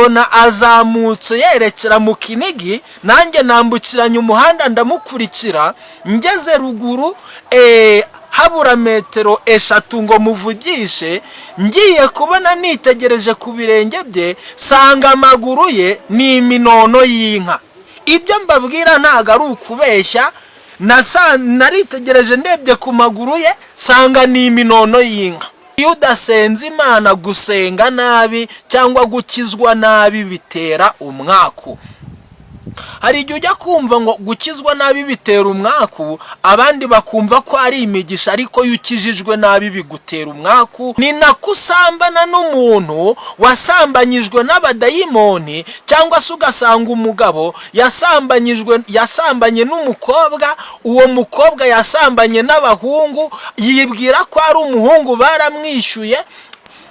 Mbona azamutse yerekera mu Kinigi, nanjye nambukiranya umuhanda ndamukurikira. Ngeze ruguru, habura metero 3 ngo muvugishe, ngiye kubona nitegereje ku birenge bye, sanga amaguru ye ni iminono y'inka. Ibyo mbabwira ntabwo ari ukubeshya. Naritegereje, ndebye ku maguru ye, sanga ni iminono y'inka. Iyo udasenze Imana, gusenga nabi cyangwa gukizwa nabi bitera umwaku. Hari igihe ujya kumva ngo gukizwa nabi bitera umwaku, abandi bakumva ko ari imigisha, ariko iyo ukijijwe nabi bigutera umwaku. Ni nako usambana n'umuntu wasambanyijwe n'abadayimoni, cyangwa se ugasanga umugabo yasambanyijwe, yasambanye n'umukobwa, uwo mukobwa yasambanye n'abahungu, yibwira ko ari umuhungu, baramwishyuye.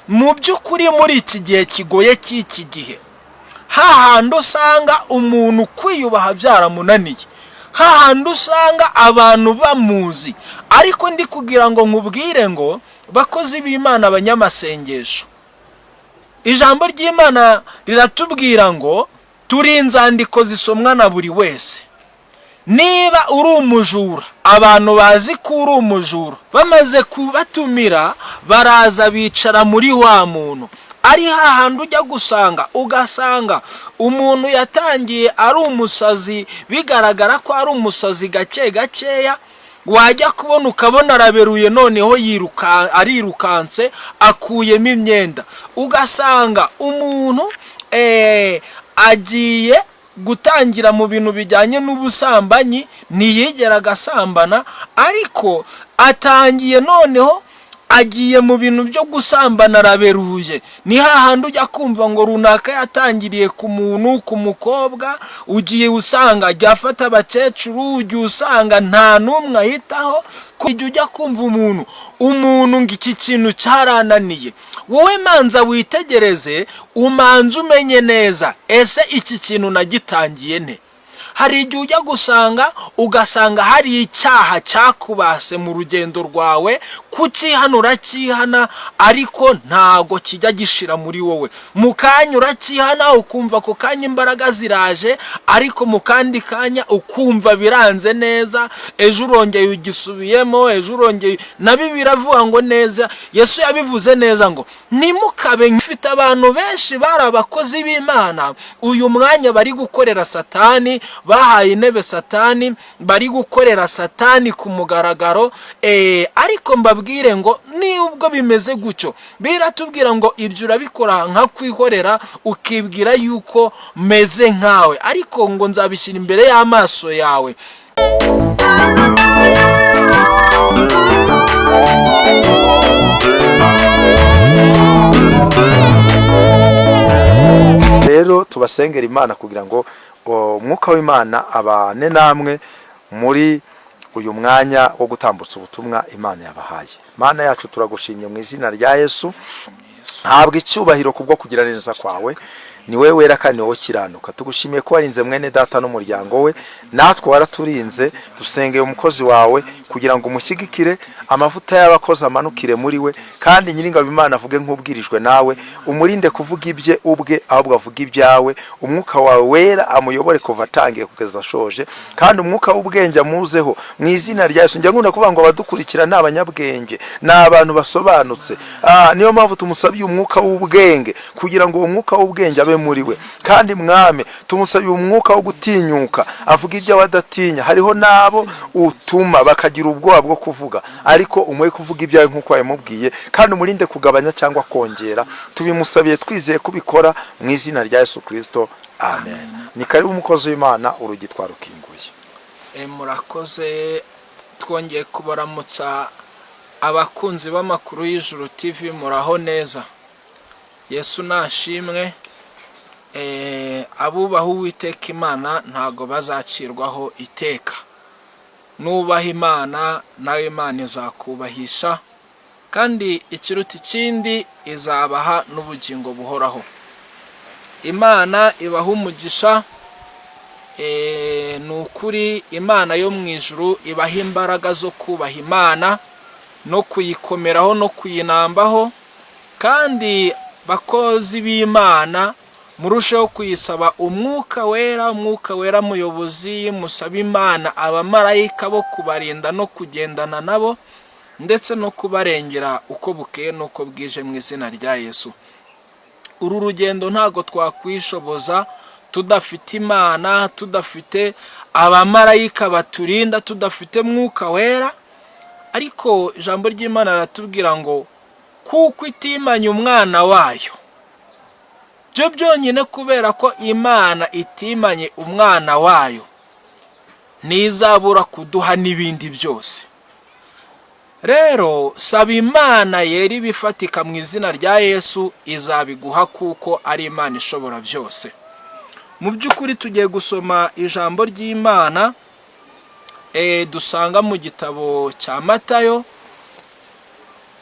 Mu by'ukuri, muri iki gihe kigoye cy'iki gihe, hahandi usanga umuntu kwiyubaha byaramunaniye, hahandi usanga abantu bamuzi. Ariko ndi kugira ngo nkubwire ngo bakozi b'Imana, abanyamasengesho, ijambo ry'Imana riratubwira ngo turi inzandiko zisomwa na buri wese. Niba uri umujura, abantu bazi ko uri umujura, bamaze kubatumira baraza bicara muri wa muntu. Ari hahandi ujya gusanga, ugasanga umuntu yatangiye ari umusazi, bigaragara ko ari umusazi gake gakeya, wajya kubona ukabona araberuye, noneho yiruka, arirukanse, akuyemo imyenda. Ugasanga umuntu agiye gutangira mu bintu bijyanye n'ubusambanyi, ntiyigera agasambana, ariko atangiye, noneho agiye mu bintu byo gusambana, araberuye. Ni hahandi ujya kumva ngo runaka yatangiriye ku muntu, ku mukobwa, ugiye usanga ajya afata abakecuru, ugiye usanga nta n'umwe ahitaho. Igihe ujya kumva umuntu ngo iki kintu cyarananiye, wowe manza witegereze, umanze umenye neza: ese iki kintu nagitangiye nte? Hari igihe ujya gusanga, ugasanga hari icyaha cyakubase mu rugendo rwawe, kukihana uracyihana, ariko ntago kijya gishira muri wowe. Mu kanya uracyihana, ukumva ako kanya imbaraga ziraje, ariko mu kandi kanya ukumva biranze neza. Ejo urongeye ugisubiyemo, ejo urongeye. Nabi biravuga ngo neza, Yesu yabivuze neza ngo ntimukabe. Mfite abantu benshi bari abakozi b'Imana, uyu mwanya bari gukorera Satani, bahaye intebe Satani, bari gukorera Satani ku mugaragaro. Ariko mbabwire ngo nubwo bimeze gutyo, biratubwira ngo ibyo urabikora nka kwihorera, ukibwira yuko meze nkawe, ariko ngo nzabishyira imbere y'amaso yawe. Rero tubasengera Imana kugira ngo umwuka w'Imana abane namwe muri uyu mwanya wo gutambutsa ubutumwa Imana yabahaye. Imana yacu, turagushimye mu izina rya Yesu. Ntabwo icyubahiro kubwo kugira neza kwawe, ni wowe wera kandi ni wowe ukiranuka. Tugushimiye ko warinze mwene data n'umuryango we, natwe waraturinze. Dusengeye umukozi wawe kugira ngo umushyigikire, amavuta y'abakozi amanukire muri we, kandi Nyiringabo Imana avuge nk'ubwirijwe nawe, umurinde kuvuga ibye ubwe, ahubwo avuge ibyawe. Umwuka wawe wera amuyobore kuva atangiye kugeza ashoje, kandi umwuka w'ubwenge amuzeho mu izina rya Yesu. Njya nkunda kuvuga ngo abadukurikira ni abanyabwenge, ni abantu basobanutse. Niyo mpamvu tumusabiye umwuka w'ubwenge kugira ngo uwo mwuka w'ubwenge abe muri we. Kandi Mwami, tumusabiye umwuka wo gutinyuka, avuga ibyo adatinya. Hariho n'abo utuma bakagira ubwoba bwo kuvuga, ariko umuhe kuvuga ibyawe nk'uko wabimubwiye, kandi umurinde kugabanya cyangwa kongera. Tubimusabiye twizeye kubikora mu izina rya Yesu Kirisito, amen. Ni karibu, umukozi w'Imana, urugi twarukinguye. Murakoze, twongeye kubaramutsa abakunzi b'Amakuru y'Ijuru TV. Muraho neza? Yesu nashimwe. Abubaha Uwiteka Imana ntago bazacirwaho iteka. Nubaha Imana, nawe Imana izakubahisha, kandi ikiruta ikindi izabaha n'ubugingo buhoraho. Imana ibaha umugisha. Ni ukuri, Imana yo mu ijuru ibaha imbaraga zo kubaha Imana no kuyikomeraho no kuyinambaho. Kandi bakozi b'Imana, Murusheho kuyisaba Umwuka Wera, Umwuka Wera muyobozi. Musaba Imana abamarayika bo kubarinda no kugendana nabo, ndetse no kubarengera uko bukeye n'uko bwije, mu izina rya Yesu. Uru rugendo ntabwo twakwishoboza tudafite Imana, tudafite abamarayika baturinda, tudafite Mwuka Wera. Ariko ijambo ry'Imana riratubwira ngo kuko itimanye umwana wayo, byo byonyine, kubera ko Imana itimanye umwana wayo, ntizabura kuduha n'ibindi byose. Rero saba Imana yera ibifatika mu izina rya Yesu, izabiguha kuko ari Imana ishobora byose. Mu by'ukuri tugiye gusoma ijambo ry'Imana dusanga mu gitabo cya Matayo.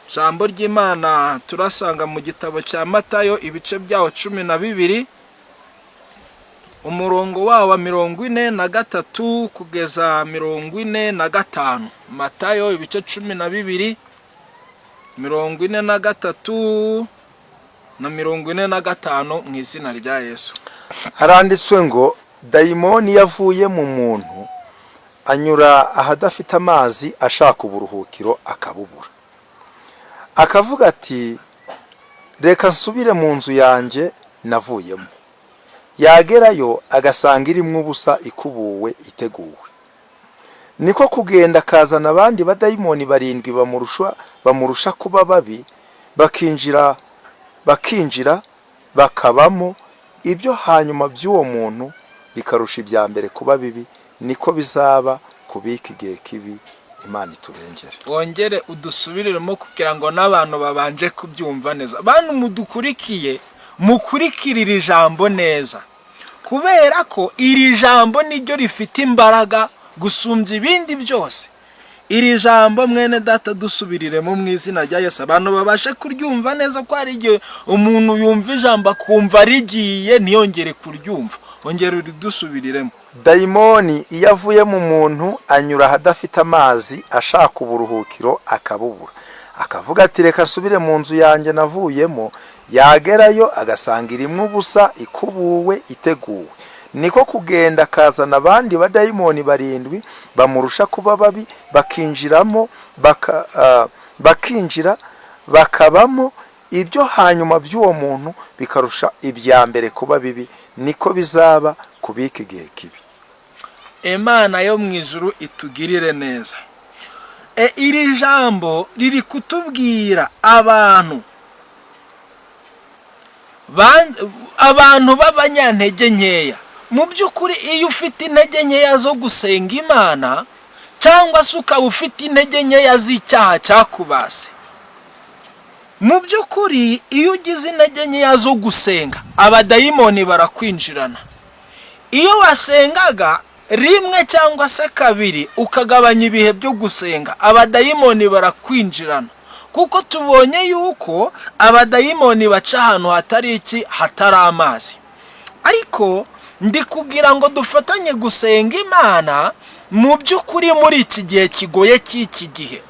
Ijambo ry'Imana turasanga mu gitabo cya Matayo, ibice byawo 12, umurongo wawo wa 43 kugeza 45. Matayo ibice 12, 43 na 45, mu izina rya Yesu. Haranditswe ngo: "Dayimoni yavuye mu muntu anyura ahadafite amazi ashaka uburuhukiro, akabubura. Akavuga ati: 'Reka nsubire mu nzu yanjye navuyemo.' Yagerayo agasanga irimo ubusa, ikubuwe, iteguwe. Niko kugenda akazana abandi badayimoni barindwi bamurusha kuba babi, bakinjira bakabamo. Ibyo hanyuma by'uwo muntu bikarusha ibya mbere kuba bibi. Niko bizaba kubika igihe kibi. Imana iturengere." Wongere udusubiriremo kugira ngo n'abantu babanje kubyumva neza. Bantu mudukurikiye, mukurikire iri jambo neza, kubera ko iri jambo niryo rifite imbaraga gusumbya ibindi byose. Iri jambo, mwene data, dusubiriremo mu izina rya Yesu, abantu babashe kuryumva neza, ko hari igihe umuntu yumva ijambo akumva rigiye, ntiyongere kuryumva. Ongera uridusubiriremo. Dayimoni iyo avuye mu muntu anyura ahadafite amazi ashaka uburuhukiro, akabubura. Akavuga ati: 'Reka nsubire mu nzu yanjye navuyemo.' Yagerayo agasanga irimo ubusa, ikubuwe, iteguwe. Niko kugenda akazana abandi badayimoni barindwi bamurusha kuba babi, bakinjiramo bakinjira bakabamo. Ibyo hanyuma by'uwo muntu bikarusha ibya mbere kuba bibi. Niko bizaba kubika igihe kibi." Imana yo mu ijuru itugirire neza. Iri jambo riri kutubwira abantu b'abanyantege nkeya. Mu by'ukuri, iyo ufite intege nkeya zo gusenga Imana, cyangwa se ukaba ufite intege nkeya z'icyaha cyakubase, mu by'ukuri iyo ugize intege nkeya zo gusenga, abadayimoni barakwinjirana. Iyo wasengaga rimwe cyangwa se kabiri, ukagabanya ibihe byo gusenga, abadayimoni barakwinjirana, kuko tubonye yuko abadayimoni baca ahantu hatari iki? Hatari amazi. Ariko ndi kugira ngo dufatanye gusenga Imana mu by'ukuri muri iki gihe kigoye cy'iki gihe,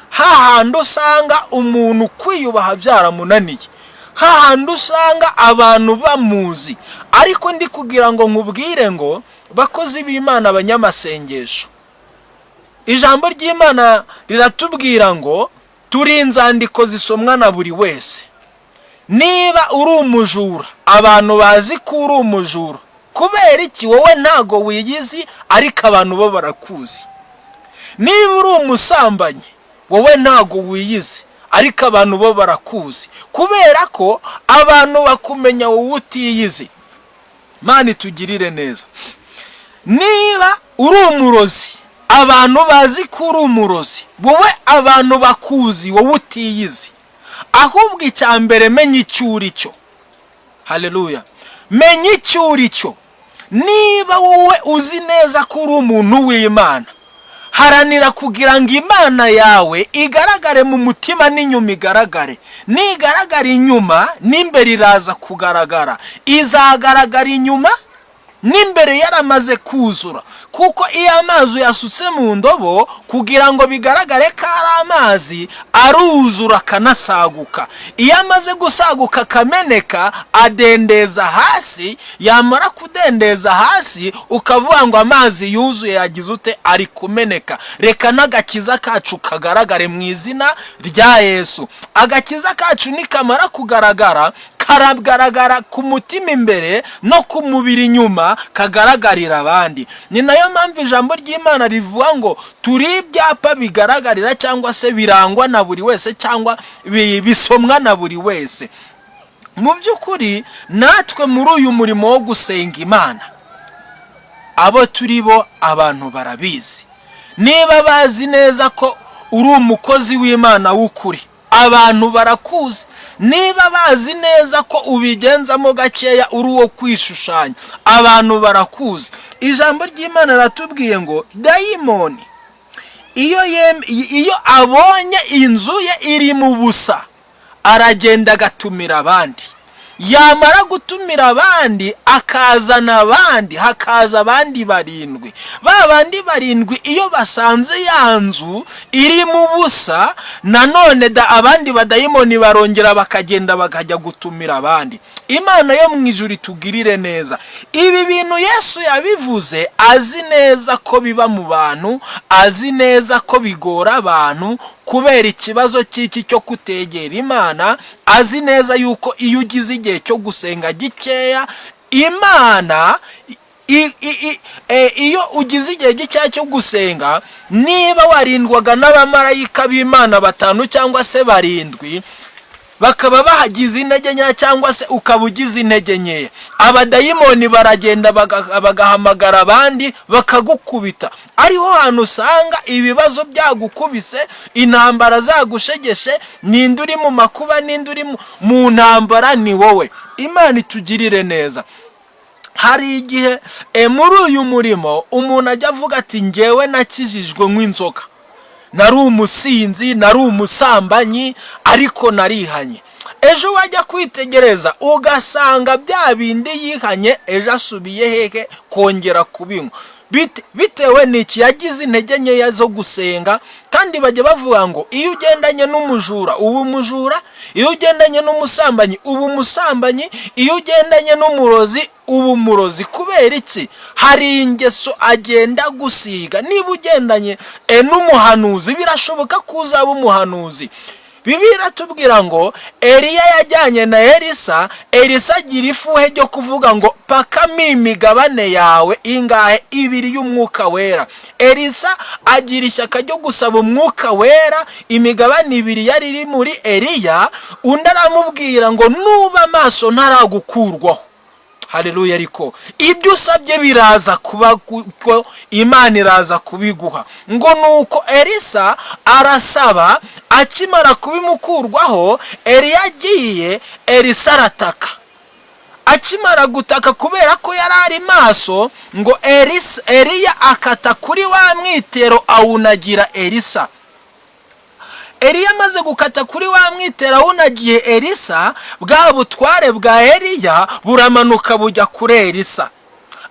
hahandi usanga umuntu kwiyubaha byaramunaniye, hahandi usanga abantu bamuzi. Ariko ndi kugira ngo nkubwire ngo bakozi b'Imana, abanyamasengesho, ijambo ry'Imana riratubwira ngo turi inzandiko zisomwa na buri wese. Niba uri umujura, abantu bazi ko uri umujura. Kubera iki? Wowe ntago wiyizi, ariko abantu bo barakuzi. Niba uri umusambanyi, wowe ntago wiyizi, ariko abantu bo barakuzi, kubera ko abantu bakumenya wowe utiyizi. Mana itugirire neza. Niba uri umurozi, abantu bazi ko uri umurozi. Wowe abantu bakuzi wowe utiyizi. Ahubwo icya mbere, menya icyo uri cyo. Haleluya! Menya icyo uri cyo. Niba wowe uzi neza ko uri umuntu w'Imana, haranira kugira ngo Imana yawe igaragare mu mutima n'inyuma igaragare. Nigaragara inyuma, n'imbere iraza kugaragara, izagaragara inyuma. N'imbere yaramaze kuzura, kuko iyo amazi uyasutse mu ndobo kugira ngo bigaragare ko ari amazi, aruzura akanasaguka. Iyo amaze gusaguka akameneka, adendeza hasi. Yamara kudendeza hasi, ukavuga ngo amazi yuzuye, yagize ute? Ari kumeneka. Reka n'agakiza kacu kagaragare mu izina rya Yesu. Agakiza kacu nikamara kugaragara, karagaragara ku mutima imbere no ku mubiri inyuma, kagaragarira abandi. Ni nayo mpamvu ijambo ry'Imana rivuga ngo turi ibyapa bigaragarira cyangwa se birangwa na buri wese, cyangwa bisomwa na buri wese. Mu by'ukuri, natwe muri uyu murimo wo gusenga Imana, abo turi bo abantu barabizi. Niba bazi neza ko uri umukozi w'Imana w'ukuri, abantu barakuzi. Niba bazi neza ko ubigenzamo gakeya, uri uwo kwishushanya, abantu barakuzi. Ijambo ry'Imana riratubwiye ngo dayimoni iyo abonye inzu ye iri mu busa, aragenda agatumira abandi. Yamara gutumira abandi, akazana abandi, hakaza abandi barindwi. Ba bandi barindwi iyo basanze ya nzu iri mu busa nanone da, abandi badayimoni barongera bakagenda bakajya gutumira abandi. Imana yo mu ijuru itugirire neza. Ibi bintu Yesu yabivuze azi neza ko biba mu bantu, azi neza ko bigora abantu kubera ikibazo cy'iki cyo kutegera Imana, azi neza yuko iyo ugize igihe cyo gusenga gikeya Imana, iyo ugize igihe gikeya cyo gusenga, niba warindwaga n'abamarayika b'Imana batanu cyangwa se barindwi, bakaba bahagize intege nkeya cyangwa se ukaba ugize intege nkeya, abadayimoni baragenda bagahamagara abandi bakagukubita. Ariho hantu usanga ibibazo byagukubise, intambara zagushegeshe. Ninde uri mu makuba? Ninde uri mu ntambara? Ni wowe. Imana itugirire neza. Hari igihe muri uyu murimo umuntu ajya avuga ati: "Ngewe nakijijwe nk'inzoga, nari umusinzi, nari umusambanyi, ariko narihanye." Ejo wajya kwitegereza ugasanga bya bindi yihanye, ejo asubiye hehe? Kongera kubinywa. Bitewe n'iki? Yagize intege nkeya zo gusenga. Kandi bajya bavuga ngo iyo ugendanye n'umujura uba umujura, iyo ugendanye n'umusambanyi uba umusambanyi, iyo ugendanye n'umurozi uba umurozi. Kubera iki? Hari ingeso agenda gusiga. Niba ugendanye n'umuhanuzi, birashoboka ko uzaba umuhanuzi. Bibiliya iratubwira ngo Eliya yajyanye na Elisa. Elisa agira ifuhe ryo kuvuga ngo: "Pakamo imigabane yawe ingahe? Ibiri y'Umwuka Wera." Elisa agira ishyaka ryo gusaba Umwuka Wera imigabane ibiri yari iri muri Eliya. Undi aramubwira ngo: "Nuba amaso ntaragukurwaho." Hareruya! Ariko ibyo usabye biraza kuba, kuko Imana iraza kubiguha. Ngo nuko Elisa arasaba, akimara kubimukurwaho, Eliya agiye, Elisa arataka. Akimara gutaka, kubera ko yari ari maso, ngo Elisa, Eliya akata kuri wa mwitero awunagira Elisa. Eliya amaze gukata kuri wa mwitero awunagiye Elisa, bwa butware bwa Eliya buramanuka bujya kuri Elisa.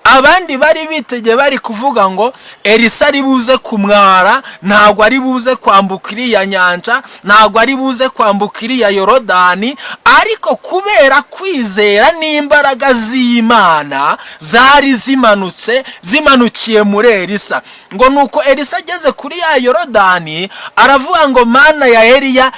Abandi bari bitegeye, bari kuvuga ngo Elisa ari buze kumwara, ntabwo ari buze kwambuka iriya nyanja, ntabwo ari buze kwambuka iriya Yorodani. Ariko kubera kwizera n'imbaraga z'Imana zari zimanutse, zimanukiye muri Elisa, ngo nuko Elisa ageze kuri ya Yorodani aravuga ngo: "Mana ya Eliya."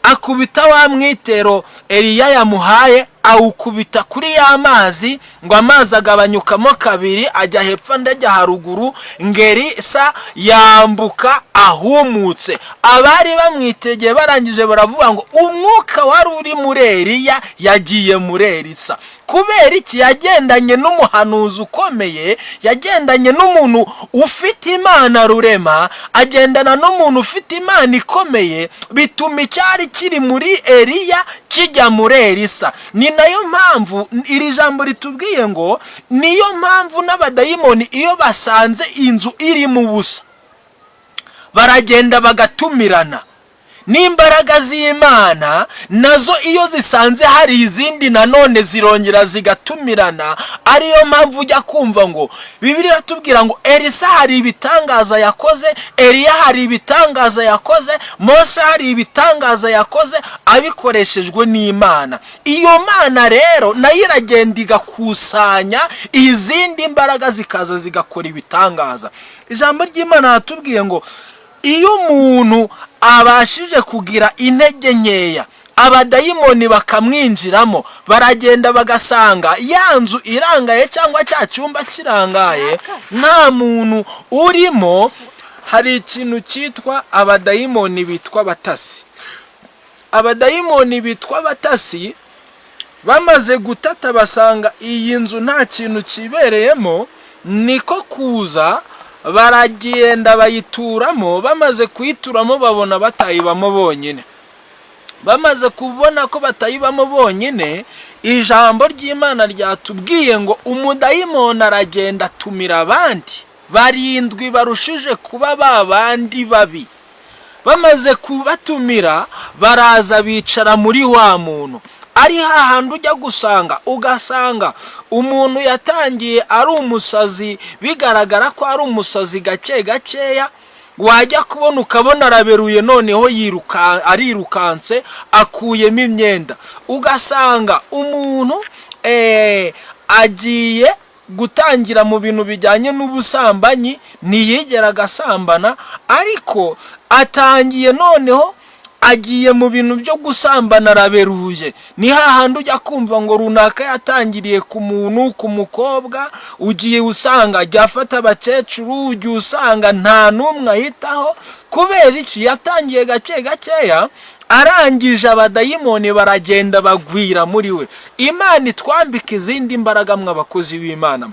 Akubita wa mwitero Eliya yamuhaye, awukubita kuri ya mazi, ngo amazi agabanyukamo kabiri, ajya hepfo andi ajya haruguru. Ngo Elisa yambuka ahumutse. Abari bamwitegeye barangije baravuga ngo umwuka wari uri muri Eliya yagiye muri Elisa. Kubera iki? Yagendanye n'umuhanuzi ukomeye, yagendanye n'umuntu ufite Imana rurema, agendana n'umuntu ufite Imana ikomeye, bituma icyari kiri muri Eliya kijya muri Elisa. Ni nayo mpamvu iri jambo ritubwiye ngo niyo mpamvu n'abadayimoni iyo basanze inzu irimo ubusa baragenda bagatumirana. N'imbaraga z'Imana nazo iyo zisanze hari izindi, nanone zirongera zigatumirana. Ariyo mpamvu ujya kumva ngo Bibiliya iratubwira ngo Elisa hari ibitangaza yakoze, Eliya hari ibitangaza yakoze, Mose hari ibitangaza yakoze abikoreshejwe n'Imana. Iyo Mana rero nayo iragenda igakusanya izindi mbaraga, zikaza zigakora ibitangaza. Ijambo ry'Imana ratubwiye ngo iyo umuntu abashije kugira intege nkeya, abadayimoni bakamwinjiramo, baragenda bagasanga ya nzu irangaye cyangwa cya cyumba kirangaye, nta muntu urimo. Hari ikintu cyitwa abadayimoni bitwa abatasi. Abadayimoni bitwa abatasi bamaze gutata, basanga iyi nzu nta kintu kibereyemo, niko kuza baragenda bayituramo. Bamaze kuyituramo, babona batayibamo bonyine. Bamaze kubona ko batayibamo bonyine, ijambo ry'Imana ryatubwiye ngo umudayimoni aragenda atumira abandi barindwi barushije kuba ba bandi babi. Bamaze kubatumira, baraza bicara muri wa muntu. Ari hahandi ujya gusanga, ugasanga umuntu yatangiye ari umusazi, bigaragara ko ari umusazi gake gakeya, wajya kubona ukabona araberuye, noneho yiruka, arirukanse, akuyemo imyenda. Ugasanga umuntu agiye gutangira mu bintu bijyanye n'ubusambanyi, ntiyigera agasambana, ariko atangiye, noneho agiye mu bintu byo gusambana, araberuye. Ni hahandi ujya kumva ngo runaka yatangiriye ku muntu, ku mukobwa, ugiye usanga ajya afata abakecuru, ugiye usanga nta n'umwe ahitaho. Kubera iki? Yatangiye gake gakeya, arangije abadayimoni baragenda bagwira muri we. Imana itwambika izindi mbaraga mw'abakozi b'Imana.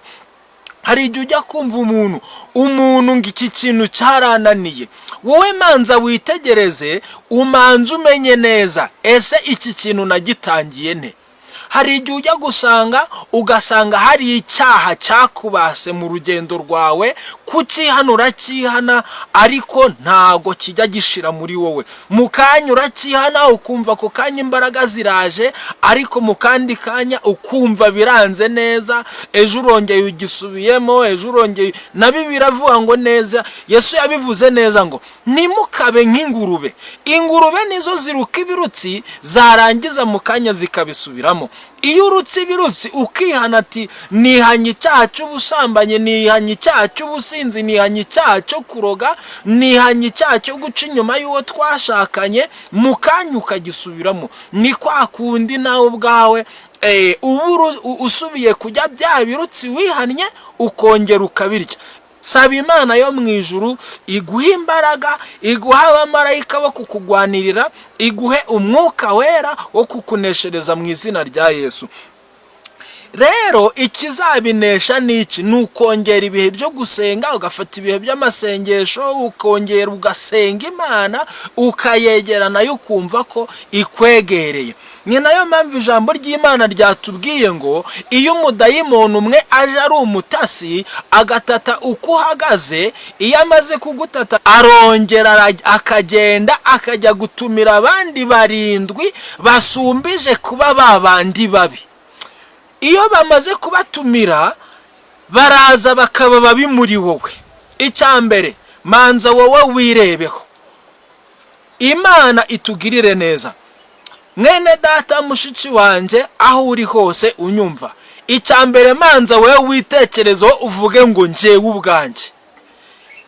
Hari igihe ujya kumva umuntu ngo iki kintu cyarananiye. Wowe manza witegereze, umanze umenye neza: ese iki kintu nagitangiye nte? Hari igihe ujya gusanga, ugasanga hari icyaha cyakubase mu rugendo rwawe, kukihana uracyihana, ariko ntago kijya gishira muri wowe. Mu kanya uracyihana, ukumva ako kanya imbaraga ziraje, ariko mu kandi kanya ukumva biranze neza. Ejo urongeye ugisubiyemo, ejo urongeye. Nabi biravuga ngo neza, Yesu yabivuze neza ngo ntimukabe nk'ingurube. Ingurube nizo ziruka ibirutsi, zarangiza mu kanya zikabisubiramo. Iyo urutse ibirutsi ukihana, ati nihanye icyaha cy'ubusambanyi, nihanye icyaha cy'ubusinzi, nihanye icyaha cyo kuroga, nihanye icyaha cyo guca inyuma y'uwo twashakanye, mu kanya ukagisubiramo. Ni kwa kundi nawe ubwawe uba usubiye kujya bya birutsi wihannye, ukongera ukabirya. Saba Imana yo mu ijuru iguhe imbaraga, iguhe abamarayika bo kukugwanirira, iguhe Umwuka Wera wo kukuneshereza mu izina rya Yesu. Rero ikizabinesha ni iki? Ni ukongera ibihe byo gusenga, ugafata ibihe by'amasengesho, ukongera ugasenga Imana, ukayegera nayo, ukumva ko ikwegereye. Ni nayo mpamvu ijambo ry'Imana ryatubwiye ngo iyo umudayimoni umwe aje ari umutasi, agatata uko uhagaze, iyo amaze kugutata arongera akagenda akajya gutumira abandi barindwi basumbije kuba ba bandi babi. Iyo bamaze kubatumira, baraza bakaba babi muri wowe. Icya mbere, manza wowe wirebeho. Imana itugirire neza. Mwene data, mushiki wanjye, aho uri hose unyumva, icya mbere manza wowe witekerezeho, uvuge ngo njyewe ubwanjye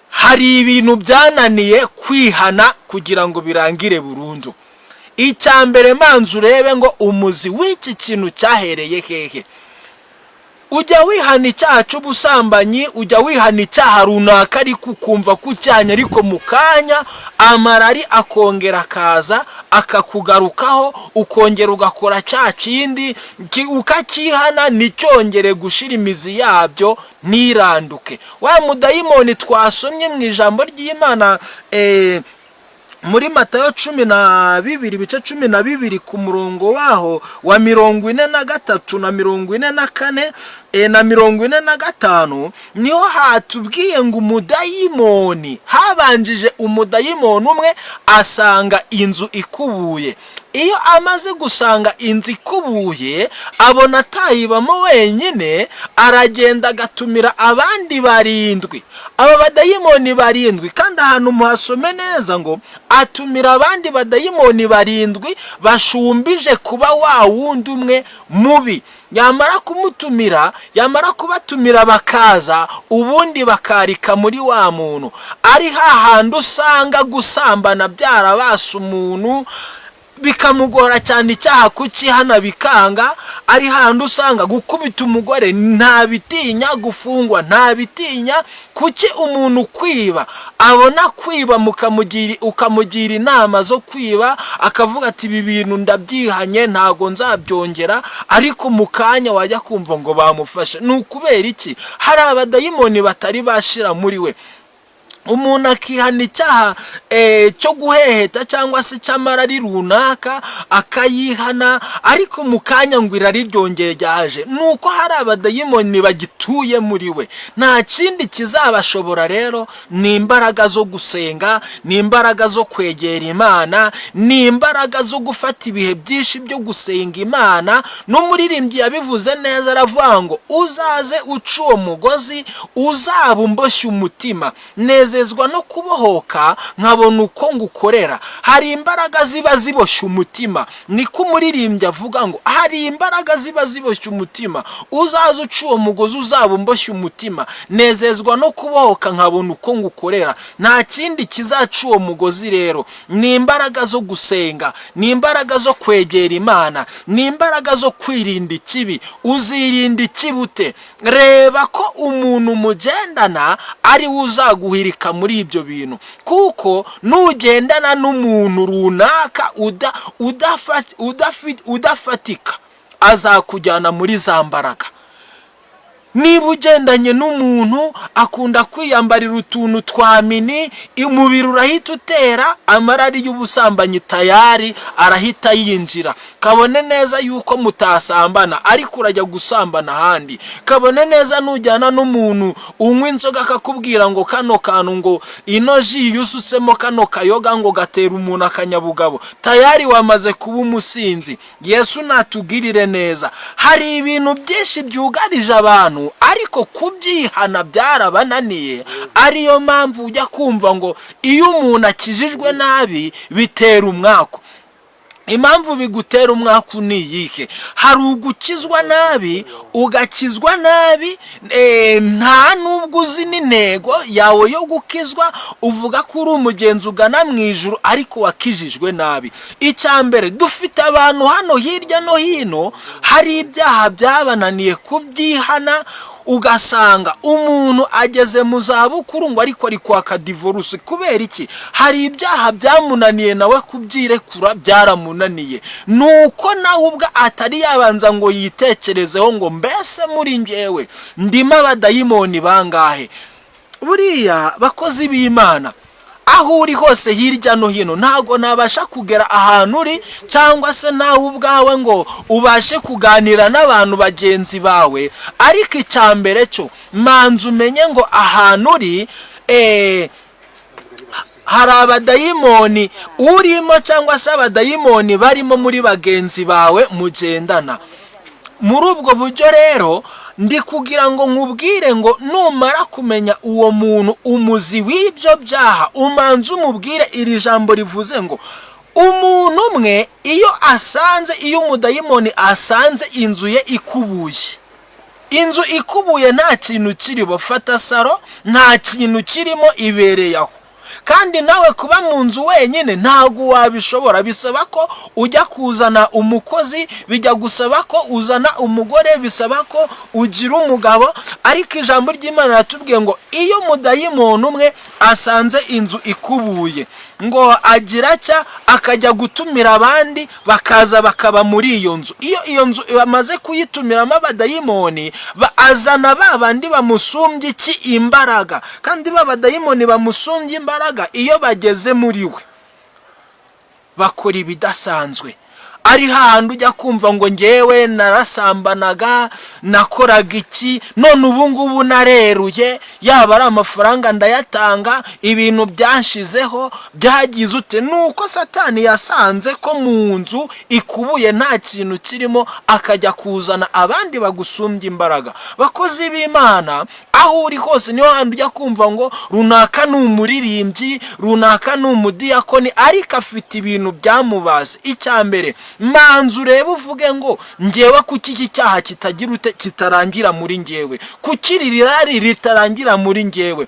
hari ibintu byananiye kwihana kugira ngo birangire burundu. Icya mbere, manza urebe ngo umuzi w'iki kintu cyahereye hehe. Ujya wihana icyaha cy'ubusambanyi, ujya wihana icyaha runaka, ariko ukumva ko ucyanya, ariko mu kanya amarari akongera akaza akakugarukaho, ukongera ugakora cya kindi, ukacyihana nticyongere gushira imizi yabyo, ntiranduke. Wa mudayimoni twasomye mu ijambo ry'Imana. Muri Matayo 12, ibice 12, ku murongo waho wa 43 na 44 na 45, niho hatubwiye ngo umudayimoni, habanjije umudayimoni umwe asanga inzu ikubuye. Iyo amaze gusanga inzu ikubuye, abona atayibamo wenyine, aragenda agatumira abandi barindwi, aba badayimoni barindwi. Kandi ahantu muhasome neza ngo atumira abandi badayimoni barindwi bashumbije kuba wa wundi umwe mubi. Yamara kumutumira, yamara kubatumira, bakaza, ubundi bakarika muri wa muntu. Ari hahandi usanga gusambana byarabase umuntu, bikamugora cyane, icyaha kukihana bikanga. Ari handi usanga gukubita umugore ntabitinya, gufungwa ntabitinya. Kuki umuntu kwiba abona kwiba, mukamugira, ukamugira inama zo kwiba, akavuga ati: "Ibi bintu ndabyihanye, ntago nzabyongera," ariko mu kanya wajya kumva ngo bamufashe? Ni ukubera iki? Hari abadayimoni batari bashira muri we. Umuntu akihana icyaha cyo guheheta cyangwa se cy'amarari runaka, akayihana, ariko mu kanya ngo irari ryongeye ryaje. Ni uko hari abadayimoni bagituye muri we. Nta kindi kizabashobora rero, ni imbaraga zo gusenga, ni imbaraga zo kwegera Imana, ni imbaraga zo gufata ibihe byinshi byo gusenga Imana. N'umuririmbyi yabivuze neza, aravuga ngo: "Uzaze uca uwo mugozi, uzaba umboshye umutima, nezezwa no kubohoka, nkabona uko ngukorera." Hari imbaraga ziba ziboshye umutima. Niko umuririmbyi avuga ngo hari imbaraga ziba ziboshye umutima. "Uzaze uca uwo mugozi, uzaba umboshye umutima, nezezwa no kubohoka, nkabona uko ngukorera." Nta kindi kizaca uwo mugozi rero, ni imbaraga zo gusenga, ni imbaraga zo kwegera Imana, ni imbaraga zo kwirinda ikibi. Uzirinda ikibi ute? Reba ko umuntu mugendana ari we uzaguhirika muri ibyo bintu, kuko nugendana n'umuntu runaka udafatika, azakujyana muri za mbaraga. Niba ugendanye n'umuntu akunda kwiyambarira utuntu twa mini, umubiri urahita utera amarari y'ubusambanyi, tayari arahita yinjira. Kabone neza yuko mutasambana, ariko urajya gusambana ahandi. Kabone neza nujyana n'umuntu unywa inzoga, akakubwira ngo kano kantu, ngo ino ji iyo usutsemo kano kayoga, ngo gatera umuntu akanyabugabo, tayari wamaze kuba umusinzi. Yesu natugirire neza. Hari ibintu byinshi byugarije abantu, ariko kubyihana byarabananiye. Ariyo mpamvu ujya kumva ngo iyo umuntu akijijwe nabi bitera umwaku. Impamvu bigutera umwaku ni iyihe? Hari ugukizwa nabi, ugakizwa nabi, nta nubwo uzi n'intego yawe yo gukizwa. Uvuga ko uri umugenzi ugana mu ijuru, ariko wakijijwe nabi. Icya mbere, dufite abantu hano hirya no hino hari ibyaha byabananiye kubyihana. Ugasanga umuntu ageze mu zabukuru ngo ariko ari kwaka divorce. Kubera iki? Hari ibyaha byamunaniye nawe kubyirekura, byaramunaniye. Ni uko nawe ubwe atari yabanza ngo yitekerezeho ngo: "Mbese muri njyewe ndimo abadayimoni bangahe?" Buriya bakozi b'Imana, aho uri hose hirya no hino, ntabwo nabasha kugera ahantu uri cyangwa se nawe ubwawe ngo ubashe kuganira n'abantu bagenzi bawe, ariko icya mbere cyo manza umenye ngo ahantu uri hari abadayimoni urimo cyangwa se abadayimoni barimo muri bagenzi bawe mugendana. Muri ubwo buryo rero, ndi kugira ngo nkubwire ngo numara kumenya uwo muntu, umuzi w'ibyo byaha, umanze umubwire iri jambo rivuze ngo umuntu umwe iyo asanze, iyo umudayimoni asanze inzu ye ikubuye, inzu ikubuye, nta kintu kirimo, fata saro nta kintu kirimo, ibereye aho. Kandi nawe kuba mu nzu wenyine ntabwo wabishobora, bisaba ko ujya kuzana umukozi, bijya gusaba ko uzana umugore, bisaba ko ugira umugabo. Ariko ijambo ry'Imana riratubwiye ngo iyo umudayimoni umwe asanze inzu ikubuye, ngo agira atya akajya gutumira abandi, bakaza bakaba muri iyo nzu. Iyo iyo nzu bamaze kuyitumiramo abadayimoni, azana ba bandi bamusumbye iki? Imbaraga. Kandi ba badayimoni bamusumbye imbaraga, iyo bageze muri we Bakora ibidasanzwe. Ari hahandi ujya kumva ngo: "Ngewe narasambanaga, nakoraga iki, none ubu ngubu nareruye, yaba ari amafaranga ndayatanga, ibintu byanshizeho, byagize ute." Nuko Satani yasanze ko mu nzu ikubuye nta kintu kirimo, akajya kuzana abandi bagusumbya imbaraga. Bakozi b'Imana, aho uri hose, niyo handi ujya kumva ngo runaka ni umuririmbyi, runaka ni umudiyakoni, ariko afite ibintu byamubase. Icya mbere, manza urebe uvuge ngo: "Ngewe kuki iki cyaha kitagira ute, kitarangira muri ngewe? Kuki iri rari ritarangira muri ngewe?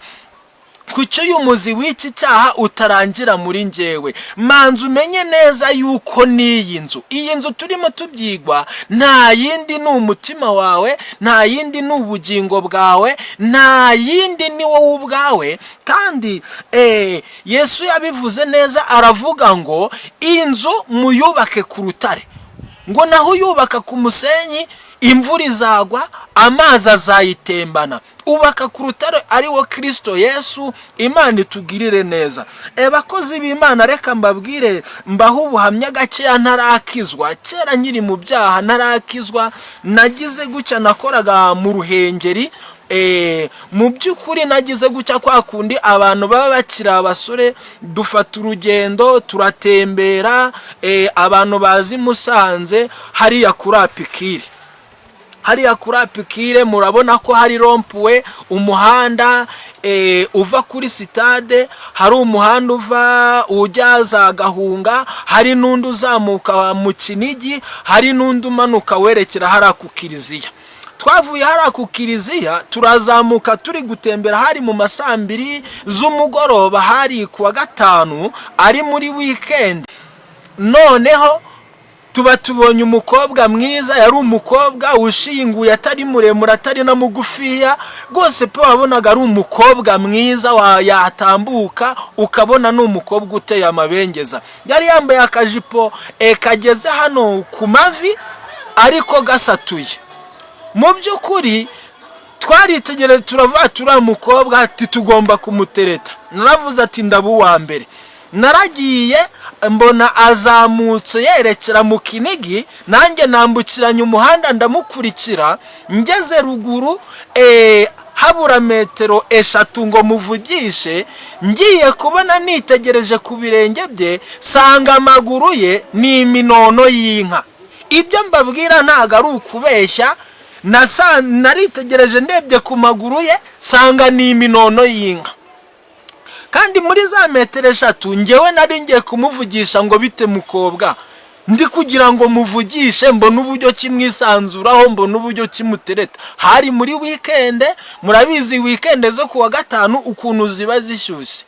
Kuki uyu muzi w'iki cyaha utarangira muri ngewe?" Manza umenye neza yuko n'iyi nzu, iyi nzu turimo tubyigwa, nta yindi ni umutima wawe, nta yindi ni ubugingo bwawe, nta yindi ni wowe ubwawe. Kandi Yesu yabivuze neza, aravuga ngo: "Inzu muyubake ku rutare," ngo naho uyubaka ku musenyi, imvura izagwa, amazi azayitembana. Ubaka ku rutare, ari wo Kirisito Yesu. Imana itugirire neza. Bakozi b'Imana, reka mbabwire, mbaho ubuhamya gakeya. Ntarakizwa, kera nkiri mu byaha, ntarakizwa, nagize gutya, nakoraga mu Ruhengeri. Mu by'ukuri nagize gutya, kwa kundi abantu baba bakiri abasore, dufata urugendo turatembera. Abantu bazi Musanze, hariya kuri Apikire, hariya kuri Apikire murabona ko hari rond-point, umuhanda uva kuri sitade, hari umuhanda uva ujya za Gahunga, hari n'undi uzamuka mu Kinigi, hari n'undi umanuka werekera hariya ku kiliziya. Twavuye hariya ku kiliziya turazamuka, turi gutembera, hari mu ma 2:00 z'umugoroba, hari ku wa gatanu, ari muri wikendi. Noneho tuba tubonye umukobwa mwiza. Yari umukobwa ushinguye, atari muremure, atari na mugufiya rwose pe, wabonaga ari umukobwa mwiza, yatambuka ukabona ni umukobwa uteye amabengeza. Yari yambaye akajipo kageze hano ku mavi ariko gasatuye. Mu by'ukuri twaritegereje, turavuga, turiya mukobwa ati tugomba kumutereta. Naravuze ati: "Ndaba uwa mbere." Naragiye, mbona azamutse yerekera mu Kinigi, nanjye nambukiranya umuhanda ndamukurikira. Ngeze ruguru, habura metero 3 ngo muvugishe, ngiye kubona nitegereje ku birenge bye, sanga amaguru ye ni iminono y'inka. Ibyo mbabwira ntabwo ari ukubeshya. Naritegereje, ndebye ku maguru ye, sanga ni iminono y'inka. Kandi muri za metero 3 ngewe nari ngiye kumuvugisha ngo: "Bite mukobwa?" Ndi kugira ngo muvugishe, mbone uburyo kimwisanzuraho, mbone uburyo kimutereta. Hari muri wikende, murabizi wikende zo kuwa gatanu ukuntu ziba zishyushye.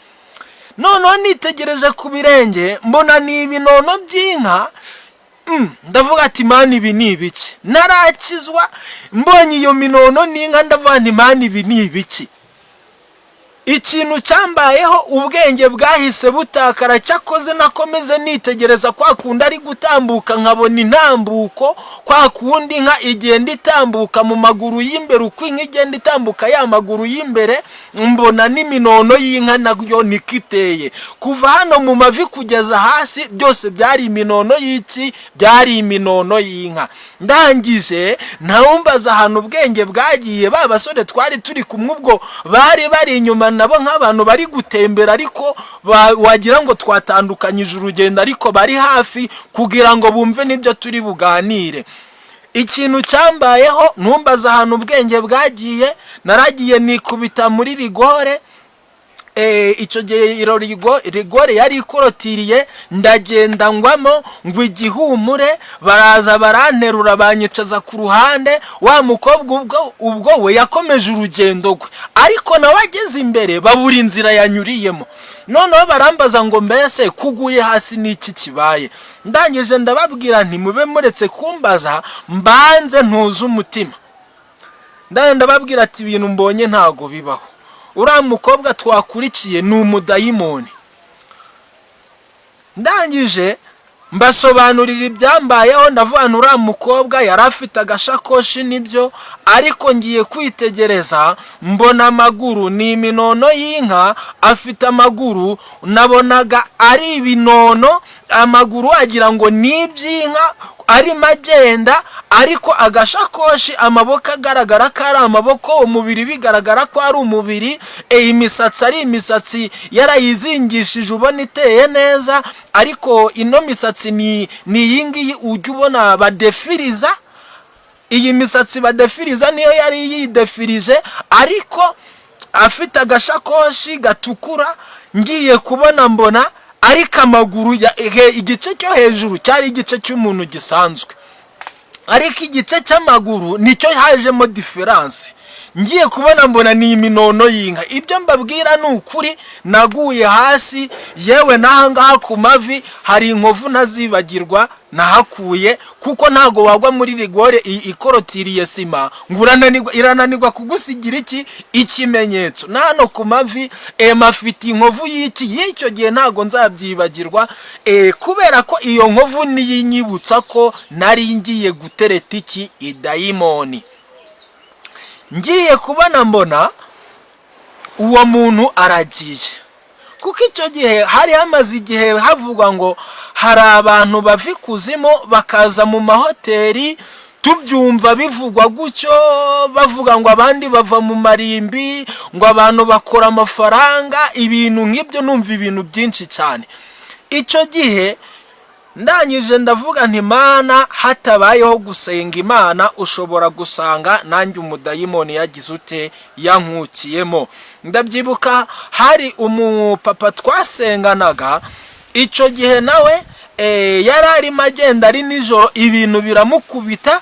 Noneho nitegereje ku birenge, mbona ni ibinono by'inka. Ndavuga ati: "Mani, ibi ni ibiki?" Narakizwa, mbonye iyo minono n'inka, ndavuga nti: "Mani, ibi ni ibiki?" Ikintu cyambayeho, ubwenge bwahise butakara. Cyakoze nakomeze nitegereza kwa kundi ari gutambuka, nkabona intambuko kwa kundi inka igenda itambuka mu maguru y'imbere, uko inka igenda itambuka ya maguru y'imbere, mbona n'iminono y'inka nayo niko iteye. Kuva hano mu mavi kugeza hasi byose byari iminono y'iki? Byari iminono y'inka. Ndangije, ntawumbaza ahantu ubwenge bwagiye. Ba basore twari turi kumwe ubwo bari bari inyuma nabo nk'abantu bari gutembera, ariko wagira ngo twatandukanyije urugendo, ariko bari hafi kugira ngo bumve n'ibyo turi buganire. Ikintu cyambayeho, ntumbaze ahantu ubwenge bwagiye, naragiye nikubita muri rigole. Icyo gihe iyo rigole yari ikorotiriye, ndagenda ngwamo ngo igihumure. Baraza baranterura, banyicaza ku ruhande. Wa mukobwa ubwo we yakomeje urugendo rwe, ariko nawe ageze imbere babura inzira yanyuriyemo. Noneho barambaza ngo: "Mbese kuguye hasi n'iki kibaye?" Ndangije ndababwira nti: "Mube muretse kumbaza, mbanze ntuze umutima." Ndababwira ati: "Ibintu mbonye ntago bibaho, uriya mukobwa twakurikiye ni umudayimoni." Ndangije Mbasobanurira ibyambayeho, ndavuga nti uriya mukobwa yari afite agashakoshi nibyo, ariko ngiye kwitegereza mbona amaguru ni iminono y'inka. Afite amaguru nabonaga ari ibinono, amaguru wagira ngo ni iby'inka arimo agenda, ariko agashakoshi, amaboko agaragara ko ari amaboko, umubiri bigaragara ko ari umubiri, imisatsi ari imisatsi yarayizingishije ubona iteye neza. Ariko ino misatsi ni iyi ngiyi ujya ubona badefiriza. Iyi misatsi badefiriza niyo yari yidefirije, ariko afite agashakoshi gatukura. Ngiye kubona mbona ariko amaguru, igice cyo hejuru cyari igice cy'umuntu gisanzwe, ariko igice cy'amaguru nicyo hajemo différence. Ngiye kubona mbona ni iminono y'inka. Ibyo mbabwira ni ukuri. Naguye hasi, yewe n'ahangaha ku mavi hari inkovu ntazibagirwa nahakuye, kuko ntago wagwa muri rigole ikorotiriye sima ngo irananirwa kugusigira iki ikimenyetso. Na hano ku mavi mafite inkovu y'iki y'icyo gihe, ntago nzabyibagirwa, kubera ko iyo nkovu niyo inyibutsa ko nari ngiye gutereta iki idayimoni. Ngiye kubona mbona uwo muntu aragiye, kuko icyo gihe hari hamaze igihe havugwa ngo hari abantu bava ikuzimu bakaza mu mahoteli. Tubyumva bivugwa gutyo, bavuga ngo abandi bava mu marimbi, ngo abantu bakora amafaranga, ibintu nk'ibyo. Numva ibintu byinshi cyane icyo gihe. Ndangije ndavuga nti: "Mana, hatabayeho gusenga Imana, ushobora gusanga nanjye umudayimoni yagize ute, yankukiyemo." Ndabyibuka hari umupapa twasenganaga icyo gihe, nawe yari arimo agenda ari nijoro, ibintu biramukubita.